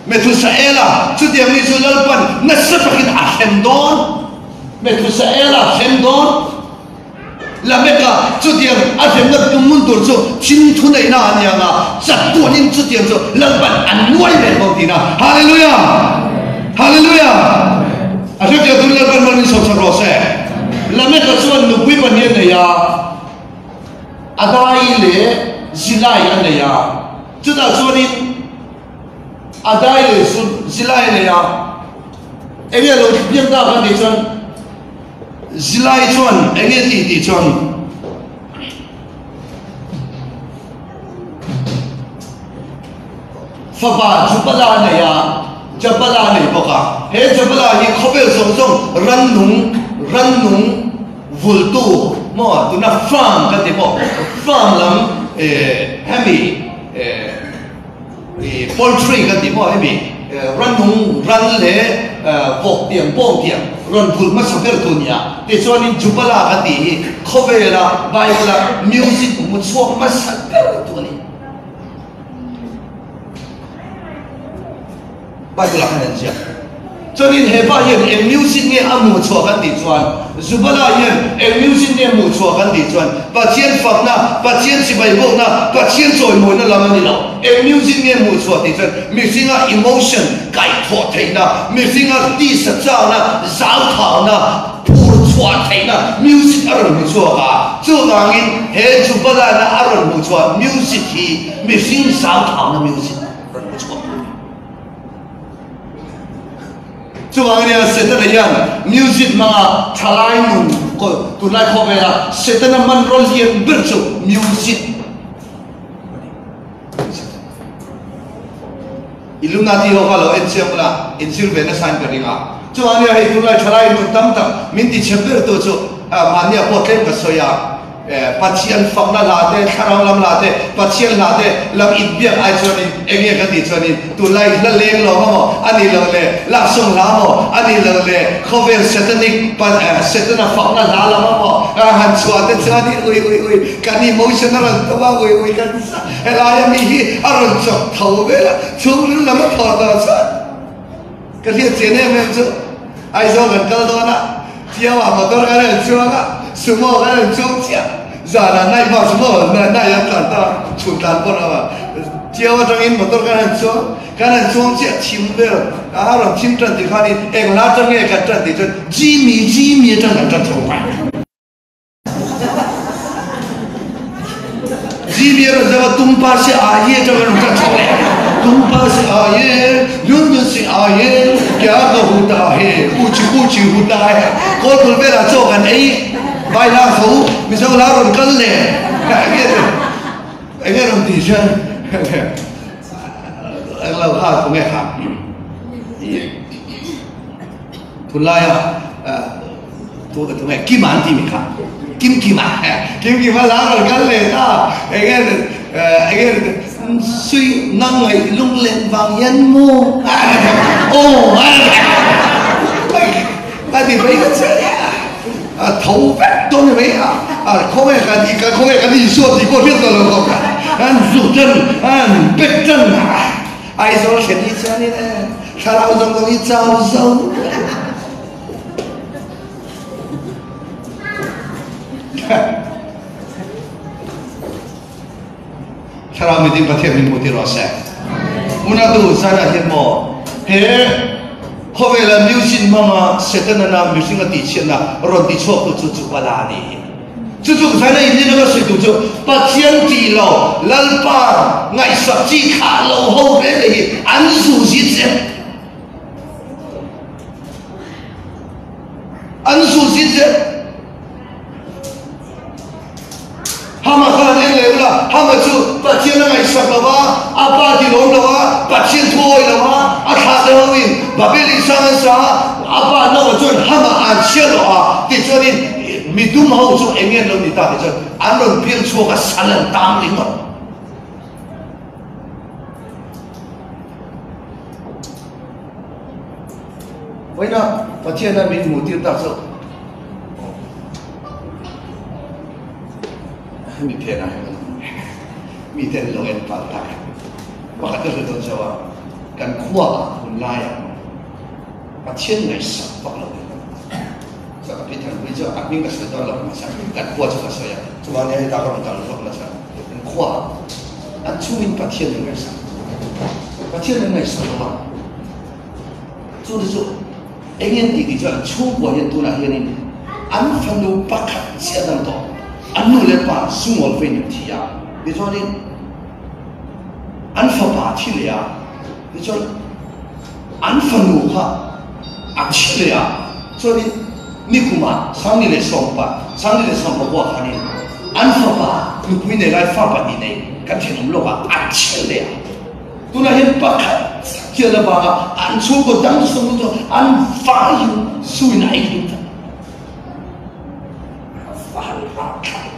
Methusaela, chutiang mi chu Lalpan nasa takin a hrem dawn. Methusaela hrem dawn. Lameka, chutiang a hremna tum hmun tur chu thil thuneihna a ni ang a, chatuanin chutiang chu Lalpan a nuai reng bawk tihna. Hallelujah! Hallelujah! A hrefiah turin Lalpan hman min sawmsak rawh se. Lameka chuan nupui pahnih a nei a, Adai leh Zilai a nei a. Chutah chuanin Adai leh Zilai a nei a. Enge lo biak tak a nih chuan Zilai chuan eng nge tih tih chuan fapa Jubala a nei a, Jabala a nei bawk a. He Jabala hi khawvel zawng zawng rannung rannung vultu maw tuna farm kan ti maw farm lam eh hemi eh Poultry kan tih maw hemi rannung ran leh vawk tiang bawng tiang rawn vulh hmasa ber tu nia tichuanin Jubala kan tih hi khawvela Bible a music hmu chhuak hmasa ber tu a ni. Bible ah khan an ziak. Chuanin he pa hian eng music nge a hmuh chhuah kan tih chuan, Zubala hian eng music nge a hmuh chhuah kan tih chuan, Pathian fakna, Pathian chibai bawkna, Pathian chawimawina lam a ni lo. Eng music nge a hmuh chhuah tih chuan mihringa emotion kaihthawh theihna, mihringa tisa chakna, zauthauhna, phur chhuah theihna music a rawn hmu chhuak a. Chuvangin he Zubala-na a rawn hmuh chhuah music hi mihring zauthauhna music rawn hmu chhuak a ni. Chuvang ania Setana hian music hmanga thalai nun tunlai khawvela Setana hmanraw lian ber chu music a ni. Illuminati ho kha lo en chiang ula, in zir ve nasa in ka ring a. Chuan nia hei tunlai thalai nun tam tak min ti chhe ber tu chu mahnia pawh tlem ka sawi a, Pathian fakna hla te, thlarau lam hla te, Pathian hla te lam inbiak ai chuanin eng nge ka tih chuanin tunlai hla leng lo maw a nih loh le laksawm hla maw a nih loh le khawvel satanic setana fakna hla lam amaw han chhuah te chuanin ui ui ui kan emotion a rawn tum a ui ui kan Helaia mi hi a rawn chawk tho vel a, chhungril lam a thawh tawh chuan ka hriat chian em em chu Aizawl kan kal dawn a, Chiauah motor kan rawn chuang a, Sumo kan rawn chuang chiah, zanah night bus maw night an tlan ta a, chhun tlan pawh a Chiau atangin motor kan rawn chuang, kan rawn chuang chiah thim vel a rawn thim tan tih khanin engla atang nge kan tan tih chuan Jimmy Jimmy atang kan tan chho mai. Zimia rawn zau a, Tum pa si a ye atang a rawn tan chho leh. Tum pa si a ye, London si a ye, kya ka hu ta he, kuchi kuchi hu ta he. Kawlpul velah chaw kan ei, vai la tho, Mizo la rawn kal leh. Enge rawn tih hian englo kha tunge kha. Tunlaia Tu ka tunge Kima an ti mi kha Kim Kima Kim Kima la rawn kal leh ta enge enge sui nang ngaih lung len vang hian maw aw a ti mai ka che a tho vek dawn ni mai a khawnge kan i ka khawnge kan Isua tih pawh hriat tawh lo khawp kha an zuk tan an bet tan Aizawl thlen hi chuanin thlarau zawng zawng hi chau zo. Thlarau mitin Pathian min hmu ti rawh se. Unatu zan ah hian maw he khawvela music hmanga Setana na mihring a tihchhiatna rawn ti chhuak tu chu chu pala a ni hi. Chu chu zan a in a ka sawi tu chu Pathian tih lo Lalpa ngaihsak chi thlah lo ho reng reng hi an zu zit zel. An zu zit zel. Hama khan an en leh ula, Hama chu Pathian a ngaihsak lo va, a pa ti lawm lo va, Pathian thu awi lo va, a thlah te hoin Babel in sang an sa a, a pa Noah chuan Hama an chhiat rawh a, tichuanin midum ho chu eng nge an lo ni ta tichuan an rawn pir chhuak a, sal an tang ringawt. Vawiina Pathiana min hmuh tir tak chu hemi phenah hian mite an lo en palh tak pakhat ka hre dawn chauh a, kan khuaah hun laiah Pathian ngaihsak vak lo in ka pi Thanpui chu a hming ka sawi dawn lo hmasa kan khua chu ka sawi a, chuvang nia heta ka rawn kal zawk nasa kan khuaah an chhungin Pathian an ngaihsak Pathian an ngaihsak lo a. Chu te chu eng en tih tih chuan an chhungkua hian tunah hianin an fanu pakhat chiah dang tawh an nu leh pa sungawl fein an thi a, tichuanin an fapa thi leh a, tichuan an fanu kha a thi leh a, chuanin nikumah sangni leh sawmpa sangni leh sawmpa buah khanin an fapa nupui nei lai fa pahnih nei kan thenawm lawkah a thi leh a. Tunah hian pakhat chiah avanga an chhungkaw dang sawm chu an vaiin suin a ei dun ta. Van rapthlak.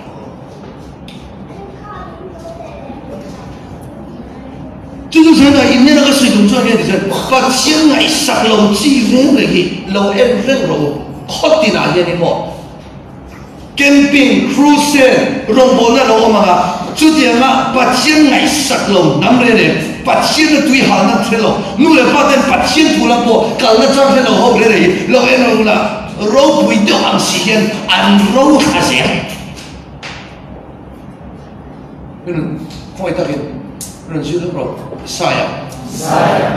Chu chu sawi ta in ka sawi tum chuan hian tichuan Pathian ngaihsak lo chi reng reng hi lo en reng rawh u. Khaw tinah hian in maw Camping, crusade, rawngbawlna lo awm ang a, chutianga Pathian ngaihsak lo hnam reng reng, Pathian a tui halna hre lo, nu leh pa ten Pathian thu lam pawh kalna chang hre lo ho reng reng hi lo en rawh ula, ropui deuh ang si hian an ro thla zel. Rin khawi takin rin zir hlek rawh, Isaiah,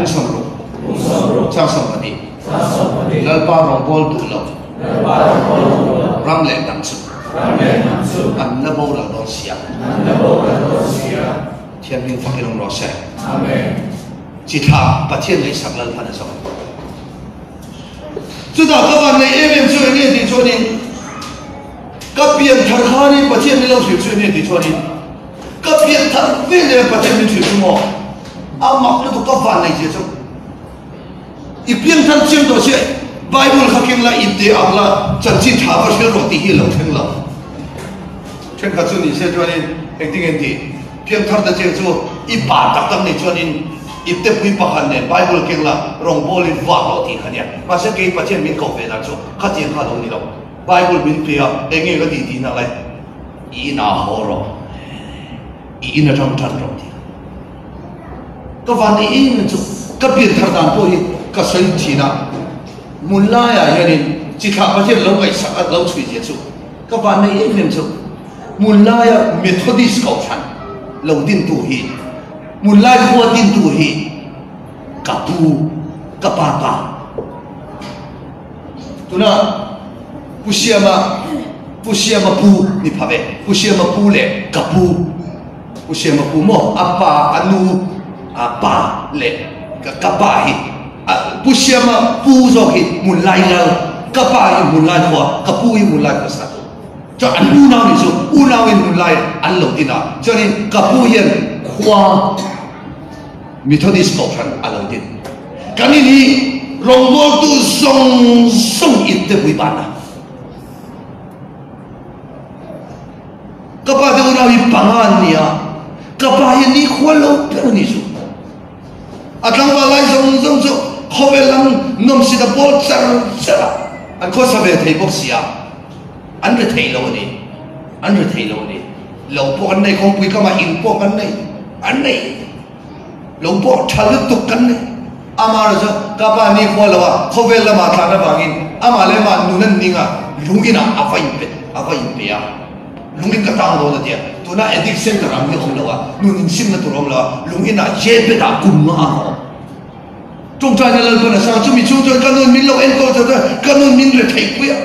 hung sawm ruk, chang sawm pahnih, Lalpa rawngbâwl duh lo, ram leh hnam chu an la boral dawn si a, Thianghlim fakin awm rawh se. Chi thla Pathian ngaihsak Lalpan a zawng. Chutah ka van neih em em chu eng nge tih chuanin ka pian thar khanin Pathian min lo hrilh chu eng nge tih chuanin ka pian thar vel leh Pathian min hrilh chu maw? A mak lutuk ka van nei zia chu. I piangthar chiang tawh sia Bible kha keng la in te ang la chanchin tha va hrilh rawh tih hi a lo thleng lo. Thenkhat chu ni se chuanin engtin nge an tih? Piangthar ta chiang chu i pa tak tak nih chuanin i tepui pakhat nen Bible keng la rawngbawlin vak rawh tih kha nia. Mahse kei Pathian min koh ve dan chu khatiang kha a lo ni lo. Bible min pe a, eng nge ka tih tih nak lai i inah haw rawh, i in atang tan rawh tih. Ka van nei em em chu ka pianthar dan pawh hi ka sawi thin a, hmun laiah hianin chi thlah Pathian lo ngaihsak a lo chhui zia chu ka van nei em em chu hmun laia Methodist kohhran lo dintu hi hmun lai khua dintu hi ka pu ka pa pa tuna Pu Siama Pu Siama pu ni pha ve Pu Siama pu leh ka pu Pu Siama pu maw a pa a nu a pa leh ka ka pa hi a Pu Siama pu zawk hi hmun lai lal ka pa hi hmun lai khua ka pu hi hmun lai khua sa chuan an unau nih chu unau in hmun lai an lo din a chuanin ka pu hian khua Methodist kohhran a lo din kan in hi rawngbawltu zawng zawng in te pui ban a. Ka pa te unau hi panga an ni a, ka pa hi nikhua lo ber a ni chu. A tlangval lai zawng zawng chu khawvel lam nawmsit a pawl char char a, an khawsa ve thei bawk si a, an ri thei lo a ni, an ri thei lo a ni. Lo pawh an nei, kawngpui kamah in pawh kan nei, an nei. Lo pawh tha lutuk kan nei. Amah erawh chu ka pa nikhua lo a, khawvel lamah thlan avangin amah leh amah nun an ning a, lungin ah a va inpe, a va inpe a. Lungin ka tang dawn a tia. Tuna addict center ang hi a awm lo a, nun insimna tur a awm lo a, lungin ah jail ah kum nga a awm. Tawngtaina Lalpan a sang, chumi chhung chuan ka nun min lo enkawl ta chuan ka nun min retheih pui a,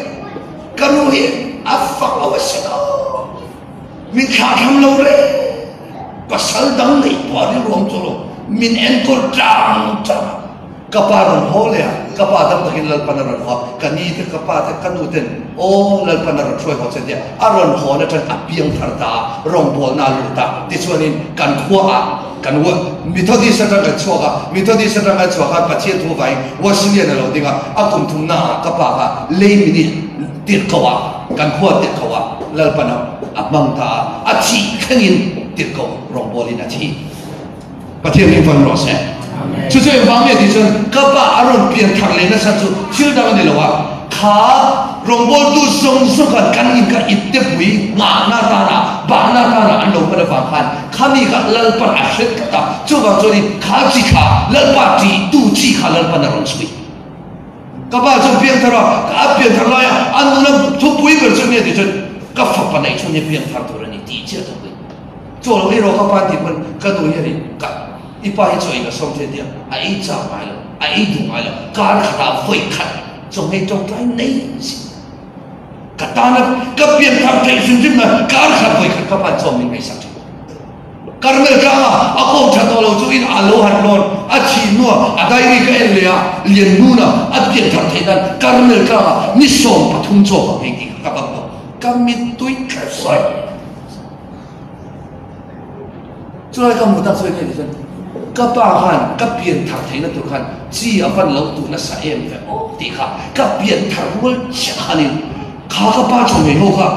ka nu hi a fak lo a si lo. Min thlahthlam lo reng, pasal dang neih pawh a rilru awm chu lo, min enkawl tang tang a. Ka pa rawn haw leh a, ka pa dam takin Lalpan a rawn haw a, ka ni te, ka pa te, ka nu ten aw Lalpan a rawn hruai haw che tia a rawn hawn atang a piang thar ta a, rawngbawlna a lut a, tichuanin kan khuaah kan Methodist atang kan chhuak a, Methodist atang kan chhuak khan Pathian thu vangin Wesleyan a lo ding a, a kum thumna ah ka pa kha lei minute tirh ko ah, kan khua tirh ko ah Lalpan a hmang ta a, a thih thlengin tirh ko rawngbawlin a thi. Pathian hi van rawh se. Chu chu engvang nge tih chuan ka pa a rawn pian thar leh nasa chu thil dang a ni lo a, kha rawngbawltu zawng zawng khan kan in kha itte pui nghahna tana bahna tana an lo hman avang khan khami kha Lalpan a hre tlat a, chuvang chuanin kha chi kha Lalpa tihtu chi kha Lalpan a rawn chhui. Ka pa chu piangthar a, a piangthar laia a nuna thupui ber chu nge tih chuan ka fapa neih chhun hi piangthar tur a ni tih chiah thupui. Chaw lo ei rawh ka pa tih pawn ka nu hian in ka i pa hi chaw ei ka sawm thei tia a ei chak ngai lo, a ei duh ngai lo, kar khatah vawi khat chaw ngei tawngtai nei si. Ka tana ka piangthar theih hrim hrim nan kar khat vawi khat ka pa'n chaw min ngaihsak thin. Karmel tlanga a kawm tha tawh lo chu in a lo han lawn a thih hnuah a diary ka en leh a, Lianhnuna a pianthar theih nan Karmel tlanga ni 13 chaw ka nghei tih kha ka bak tawh. Ka mittui tla sawi. Chulai ka hmuh tak chu enge tih chuan ka pa khan ka pianthar theihna tur khan chi a van lo tuh nasa em ve aw tih kha ka pianthar rual chiah khanin kha ka pa chaw ngei ho kha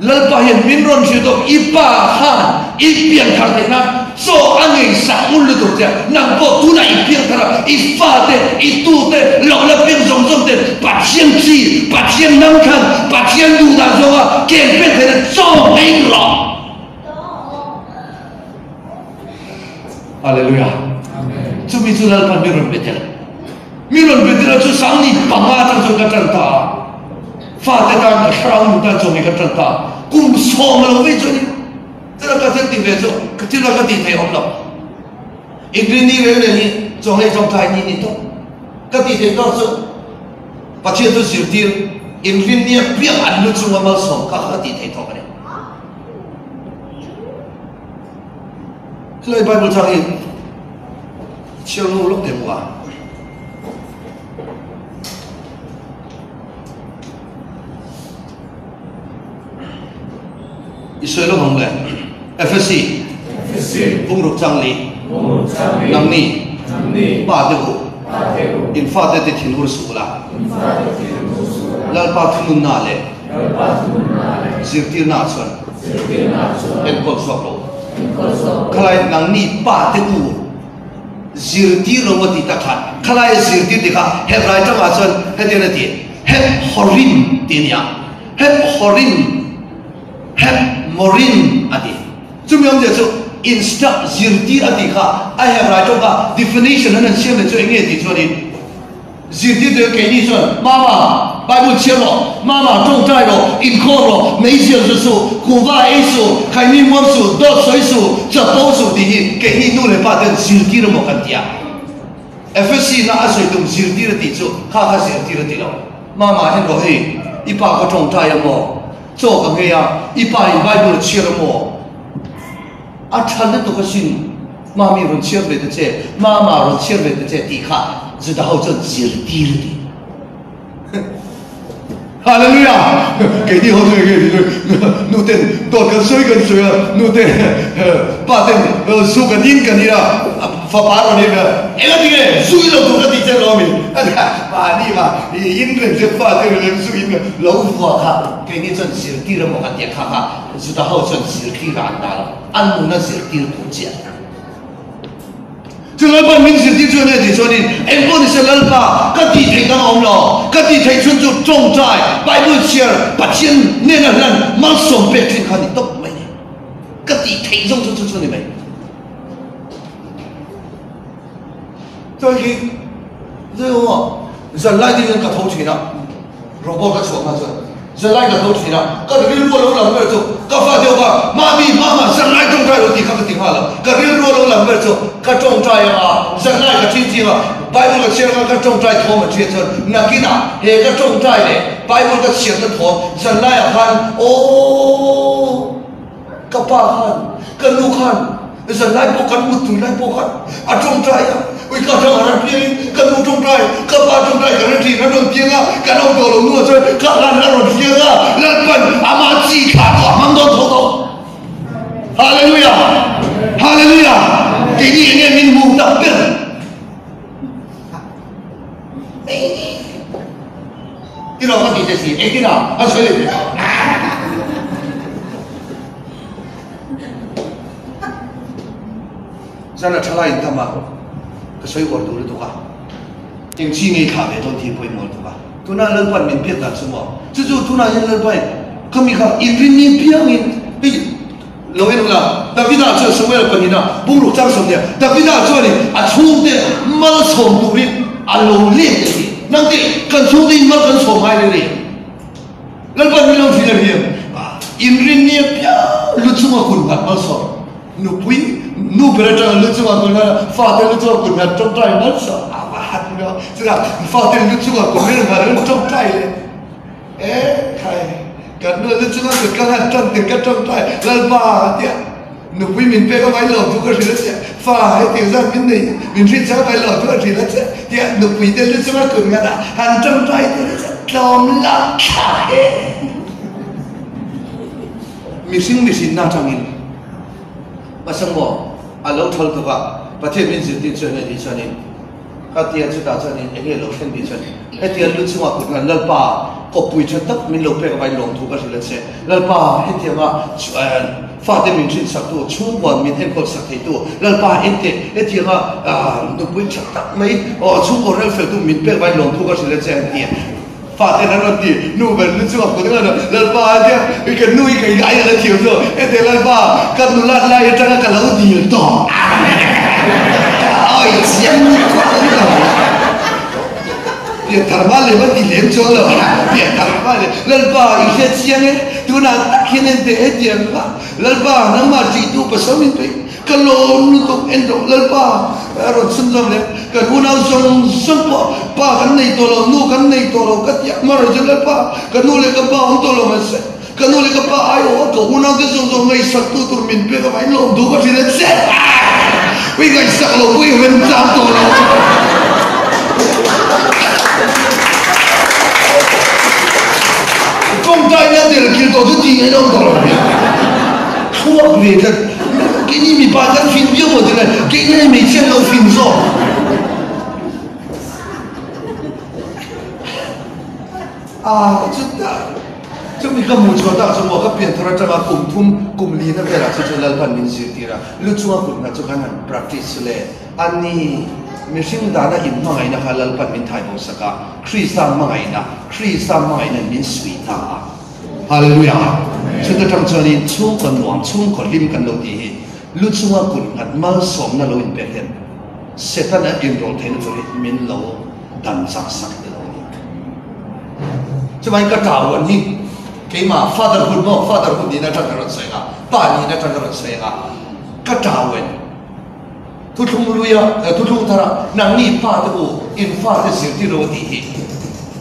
Lalpa hian min rawn hrilh tawp i pa khan i pianthar theih nan chaw a ngei sak ngun lutuk che nang pawh tunah i piangthar a i fate i tute lo la piang zawng zawng ten Pathian chi Pathian nang khan Pathian duh dan zawnga ken pen theihna chaw ngei rawh. Hallelujah. Chumi chu Lalpan mi rawn pe tel. Mi rawn pe tel chu sangni panga atang chuan ka tan ta a. Fate tan ka thlarau nu tan chuan ka tan ta a. Kum sawm lo vei chuan thil ka thil ti ve chu ka thil ka ti thei awm lo. Engrin ni reng reng hi chaw hei zawng tlai ni ni tawp. Ka ti thei tawk chu Pathian chu zirtir inrin ni apiang an lu chunga malsawm kha ka ti thei tawk a ni. Helai Bible chang hi chhiar lo lawk teh bawk a. I sawi lawk ang le. FSC. Bungruk chang li. Nangni pa te u, in fate ti thinur suh ula, Lalpa thununna leh zirtirna chuan enkawl chhuak rawh u. Khalai nangni pa te u zirtir lo a ti tak khan, khalai zirtir ti kha Hebrai tangah chuan hetiang a ti, Heb horim ti a ni a, Heb horim, Heb morim a ti. Chumi awmzia chu instruct, zirtir a tih kha a Hebrai tawngka definition an han siam leh chu eng nge tih chuanin zirtirtu hian keini chuan Mama, Bible chhiar rawh, Mama, tawngtai rawh, inkhawm rawh, meizial zu suh, kuhva ei suh, khaimi muam suh, dawt sawi suh, chapo suh tih hi keini nu leh pa ten zirtir emaw kan ti a. FSC na a sawi tum zirtir a tih chu kha kha zirtir a ti lo. Mama en rawh hei, i pa kha tawngtai emaw? Chaw ka nghei a, i pa in Bible a chhiar a maw? A tha lutuk asin, Mami rawn chhiar ve ta che, Mama rawn chhiar ve ta che tih kha Juda ho chuan zirtir a ti. Hallelujah! Keini ho chu enge ti nu ten dawt kan sawi kan sawi a, nu te pa ten zu kan in kan in a, fapa rawn in a, enga tinge zu i lo duh ka tih che lawm in? Mahni mah i in reng che fa te reng zu in lo vua kha keini chuan zirtir emaw kan tia kha kha Juda ho chuan zirtir ah an dah lo an nuna zirtir tur chiah chu Lalpa min zirtir chu ania tih chuanin engpawh nise Lalpa ka tih theih dang a awm lo ka tih theih chhun chu tawngtai Bible chhiar Pathian nena hlan malsawm pek thin kha ni tawp mai ni ka tih theih zawng chu chu chu ni mai. Chuan khi Zaiawma zan lai ding hian ka tho thin a, robot ka chhuah hma chuan zan lai ka tho thin a, ka rilru a lo lang ber chu ka fa deuh kha Mami, Mama zan lai tawngtai lo tih kha ka ti nghal a, ka rilru a lo lang ber chu ka tawngtai ang a, zan lai ka thin ching a, Bible ka chhiar ang a, ka tawngtai thawm a ṭhiat chuan nakinah he ka tawngtai leh Bible ka chhiarna thawm zan laiah khan aww. Ka pa khan, ka nu khan zan lai pawh kan mut tui lai pawh khan a tawngtai a, ui ka tang a ran piangin ka nu tawngtai, ka pa tawngtai ka ran thin a rawn piang a, kan awm tawh lo nuah chuan ka hlan a rawn fiang a, Lalpan amah chi thlah tawh a hmang dawn tho tho. Hallelujah! Hallelujah! Keini enge min hmuh tak ber? Ti lo ka ti te si, engtin a? A sawi leh teh. Zan a thalai in tam a, ka sawi uar duh lutuk a, eng chi ngei thlah ve dawn tih pawimawh lutuk a. Tuna Lalpan min biak dan chu maw? Chu chu tunah hian Lalpa in ka mi kha inrin ni piangin hei lo en ula, Davida chuan Samuel pahnihna bungruk chang sawmhnih Davida chuanin a chhungte malsawm turin a lo let leh tih. Nangte kan chhungte in mal kan sawm ngai reng reng. Lalpan min lo hrilh a riam. Inrin ni apiang lu chunga kun nghat malsawm. Nupui nu ber atanga lu chunga kun nghat, fate lu chunga kun nghat tawngtai malsawm a va han lo. Chutah fate lu chunga kun nghat an tawngtai leh. E khai kan nu lu chunga kut ka nghat tan tir ka tawngtai Lalpa tia nupui min pek a vai lo thu ka hrilh a che fa hetiang zat min nei min hrilh chang a vai lo thu a hrilh a che tia nupui te lu chunga kut nghat a han tawngtai tir a che tlawm lak thla e. Mihring mihrinna atangin pasal maw a lo thal tuk a, Pathian min zirtir chuan heti chuanin ka tia chutah chuanin eng nge lo thlen tih chuan hetia lu chungah kut ngan Lalpa kawppui tha tak min lo pek avain lawmthu ka hrilh a che Lalpa hetianga fate min hrinsak tu chhungkuan min enkawl sak thei tu Lalpa ente hetianga nupui tha tak mai chhungkaw rel fel tu min pek avain lawmthu ka hrilh a che an ti a. Fate an rawn ti, Nu ber lu chu a kut ringawt a, Lalpa a tia, i ka nu i ka in ai a la thiam chu, hete Lalpa, ka nulat lai atanga ka lo dil tawh awi chiang kuah lo. Pian thar hma lem a ti lem chuang lo, pian thar hma lem, Lalpa i hre chiang e, tunah tak hian ente hetiang kha, Lalpa nangmah ṭihtu pasal min peih. Ka lawm lutuk en rawh Lalpa a rawn chhun zawm leh kan unau zawng zawng pawh pa kan nei tawh lo nu kan nei tawh lo ka ti a hmar chu Lalpa ka nu leh ka pa awm tawh lo mahse ka nu leh ka pa ai awh a ka unau te zawng zawng ngaihsak tu tur min pek avangin lawm duh ka hrilh a che ui ngaihsak lo pawh i remchang tawh lo. Tawngtaina tel kil tawh chu tih ngaihna awm tawh lo. Thluak ve tlat. Keini mipa kan fing viau maw tilai Kei nge hmeichhia an lo fing zawk? Ah, chutah chumi ka hmuh chhuah tak chu maw ka pian thar atanga kum thum kum lina velah chu chu Lalpan min zirtir a, lu chunga kut hna chu kan han practice le a ni. Mihring dana inhmangaihna kha Lalpan min thai bo sak a, Krista hmangaihna, Krista hmangaihna min suih ta a. Hallelujah! Chuta tang chuanin chhungkaw nuam, chhungkaw hlim kan lo tih hi lu chunga kut nghat malsawmna lo inpek hian Setana inrawlh theihna tur hi min lo dan chak sak hi lo ni. Chuvangin ka tau an hi keimah fatherhood maw, fatherhood nihna atang ka rawn sawi ang a, pa nihna atang ka rawn sawi ang a, ka tau en thuthlung luia, thuthlung thara nangni pa te u in fate zirtir lo a tih hi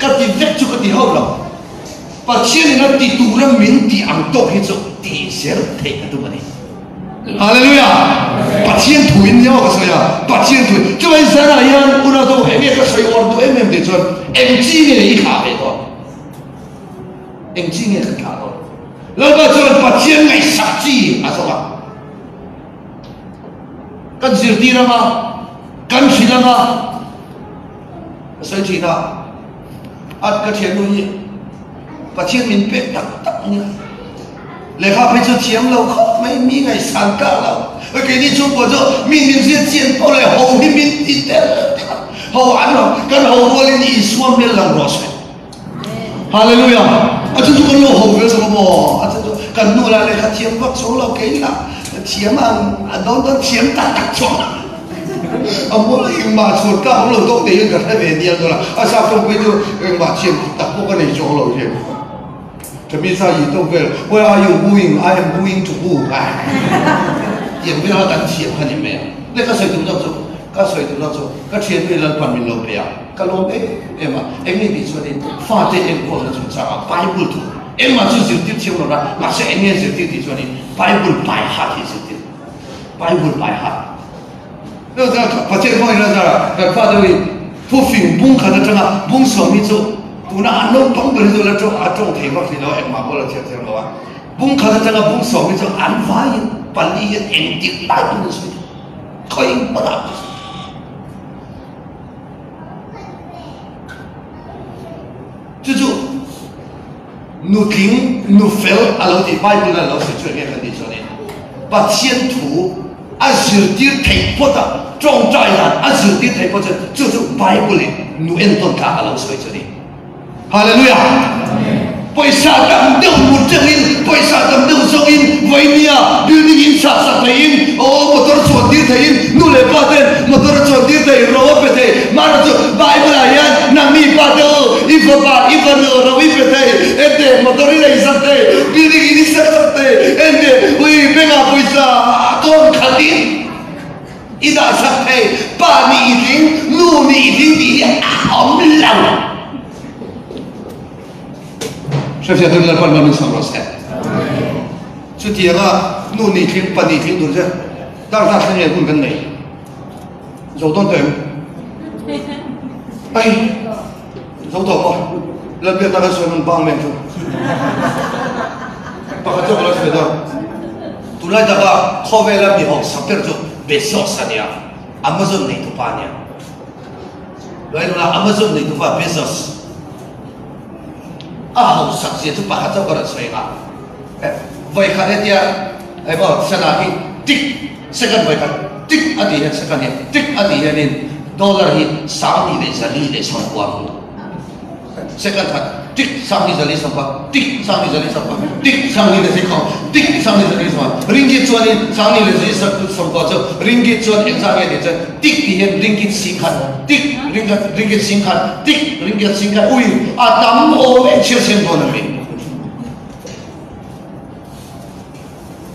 ka ti vek chu ka ti hauh lo. Pathianin a ti tura min tih ang tawk hi chu tih zel theih ka tum a ni. Hallelujah! Pathian thu in nia ka sawi a, Pathian thu in. Chuvangin zanah hian unau te u enge ka sawi uar duh em em tih chuan eng chi nge i thlah ve dawn? Eng chi nge kan thlah dawn? Lalpa chuan Pathian ngaihsak chi a zawng a. Kan zirtir anga, kan hrilh anga, ka sawi thin a. A ka thiannu hi Pathian min pek tak tak nia. Lehkha phei chu thiam lo khawp mai, mi ngaihsan kah lo. Keini chhungkua chu mi min zir chian pawh leh ho hi min ti tel tel a. Ho an ho, kan ho rualin Isua hmel lang rawh se. Hallelujah! A chu chu kan lo ho ve zawk a maw? A chu chu kan nu lah lehkha thiam vak chuang lo, kei lah thiam ang a dawn dawn thiam tak tak chuang. A hmul engmah chhut ka awm lo tawk tih hian ka hre ve nia dawn a, a sap tawng phei chu engmah thiam tak pawh ka nei chuang lo hian. Thamisa i tawk vel, where are you going, I am going to who tiang vel kha kan thiam kha ni mai a. Le ka sawi tum zawk chu, ka sawi tum zawk chu ka thiannu hi Lalpan min lo pe a, ka lawm em em a, eng nge tih chuanin fate enkawlna chungchangah Bible thu engmah chu zirtir thiam lo na, mahse eng nge zirtir tih chuanin Bible by heart hi zirtir. Bible by heart. Pathian hmangin a zar a, kan fate hi thu fing bung khat atanga bung sawm hi chu tuna an naupang ber hi chu la tawng a tawng thei vak hlih lo a, engmah pawh la chhiat thiam lo a. Bung khat atanga bung sawm hi chu an vaiin pali hian engtik lai pawn an sawi thei. Khawi hmanah pawh sawi thei. Chu chu Nutling, nu fel a lo tih Bible in a lo sawi chu enge kan tih chuanin Pathian thu a zirtir theih phawt a, tawngtai dan a zirtir theih phawt chuan chu chu Bible in nu entawn tlak a lo sawi chu a ni. Hallelujah! Pawisa tam deuh mut teuhin, pawisa tam deuh zawngin vawinia building in sak sak theihin, aw motor chuan tir theihin, nu leh pa ten motor a chuan tir thei, ro a pe thei, mahna chu Bible ah hian nangni pa te u, I fapa, i fanu ro i pe thei, ente motor i lei sak thei, building in i sak sak thei, ente ui bengah pawisa tawn khatin i dah sak thei, pa nih i tling, nu nih i tling tih hi a awm lo. Hrefiah turin Lalpan mal min sawm rawh se. Chutianga nu nih tling, pa nih tling tur che dar zat thleng nge hun kan nei. Zo dawn tawh em? Ai, zo tawh maw? Lalbiakna kan sawi hman bang men chu. Pakhat chu ka lo sawi dawn. Tunlai taka khawvela mi hawksak ber chu Bezos a nia, Amazon neitupa a nia. Tunlai Amazon neitupa Bezos a hausak zia chu pakhat chauh ka rawn sawi ang a. Vawikhat hetia hei maw sana hi tik second vawikhat tik a tih hian second hi tik a tih hianin dollar hi 24,900 a hmu. Second khat tik 24,900 tik 24,900 tik 24,900 tik 24,900 ringgit chuanin 24,900 chu ringgit chuan engzah nge tih chuan tik tih hian ringgit singkhat tik ringgit ringgit singkhat tik ringgit singkhat ui a tam awm em chhiar chhiar dawn a mi.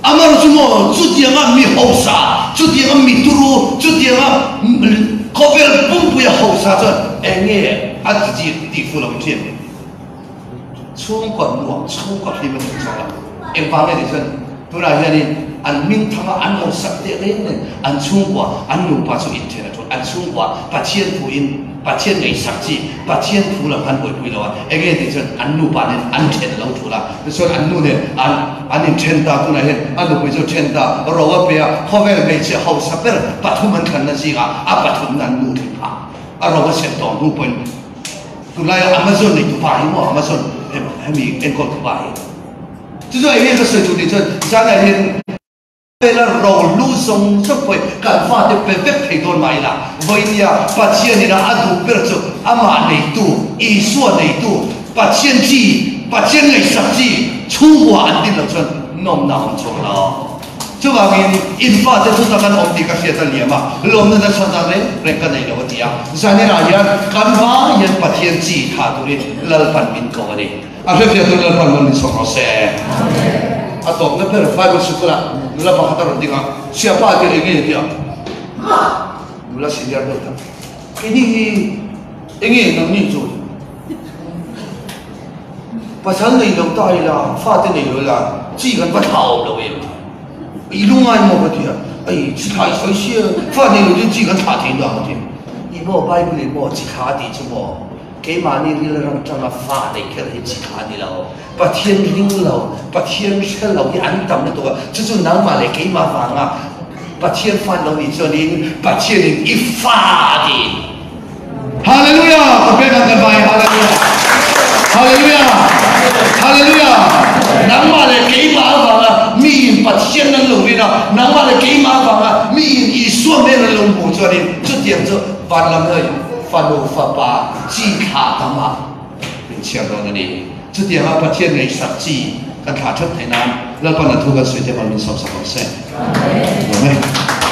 Amar chu maw chutianga mi hausa, chutianga mi turu, chutianga khawvel pumpuia hausa chuan eng nge a ti chi tih fuh lo thin. Chhungkaw nuam, chhungkaw hlim a ni chuang lo. Engvang nge tih chuan Tunah hianin an hming thanga an lo sak teh reng nen an chhungkua, an nupa chu inthen a tul. An chhungkua Pathian thu in Pathian ngaihsak chi, Pathian thu lam han buaipui lo a, enge tih chuan an nupa nen an then lo tul a. Tichuan an nu nen an an inthen ta, tunah hian a nupui chu then ta, ro a pe a, khawvel hmeichhe hausa ber pathum an thlanna zingah a pathumna an nu thleng phah. A ro a sem tawh hnu pawhin tunlaia Amazon nei tupa hi maw Amazon hemi enkawl tupa hi. Chu chu enge ka sawi tur nih chuan zanah hian vela ro lu zawng zawng pawhin kan fate pe vek thei dawn mah ila vawinia Pathian ina a duh ber chu amah neitu Isua neitu Pathian chi Pathian ngaihsak chi chhungkua an din loh chuan nawmna a awm chhuak lo. Chuvangin in fate chu tak an awm tih ka hriat a liam a, lawmna nasa ta reng reng ka nei lo a ti a. Zaninah hian kan hma hian Pathian chi tha turin Lalpan min ko a ni. A hrefiah tur Lalpan rawn min sawm rawh se. A tawpna ber Bible sikula nula pakhat a rawn ding a, Siapa a tir eng nge tia? Nula senior deuh tak. Keini hi eng nge nangni chu? Pasal nei lo ta ila, fate nei lo ila, chi kan va thlah awm lo em? I lungai maw ka ti a, ai chi thlah i sawi sia, fa nei lo chu chi kan thlah thei dah ka ti. I maw Bible in maw chi thlah a tih chu maw? Keimahni rilrang tanga fa nei kher hi chi kha a ni lo. Pathian ring lo, Pathian hre lo hi an tam lutuk a, chu chu nangmah leh keimah vanga Pathian fan lo nih chuanin Pathianin i fa a ti. Hallelujah! Ka pek ang kan vai Hallelujah! Hallelujah! Hallelujah! Nangmah leh keimah avanga miin Pathian an lo rin a, nangmah leh keimah avanga miin Isua hmel an lo hmuh chuanin chutiang chu van lam hi Fanu fapa chi thlah tam a min chhiar dawn a ni. Chutianga Pathian ngaihsak chi kan thlah that theih nan Lalpan a thu kan sawi te hman min sawmsak rawh se. Amen.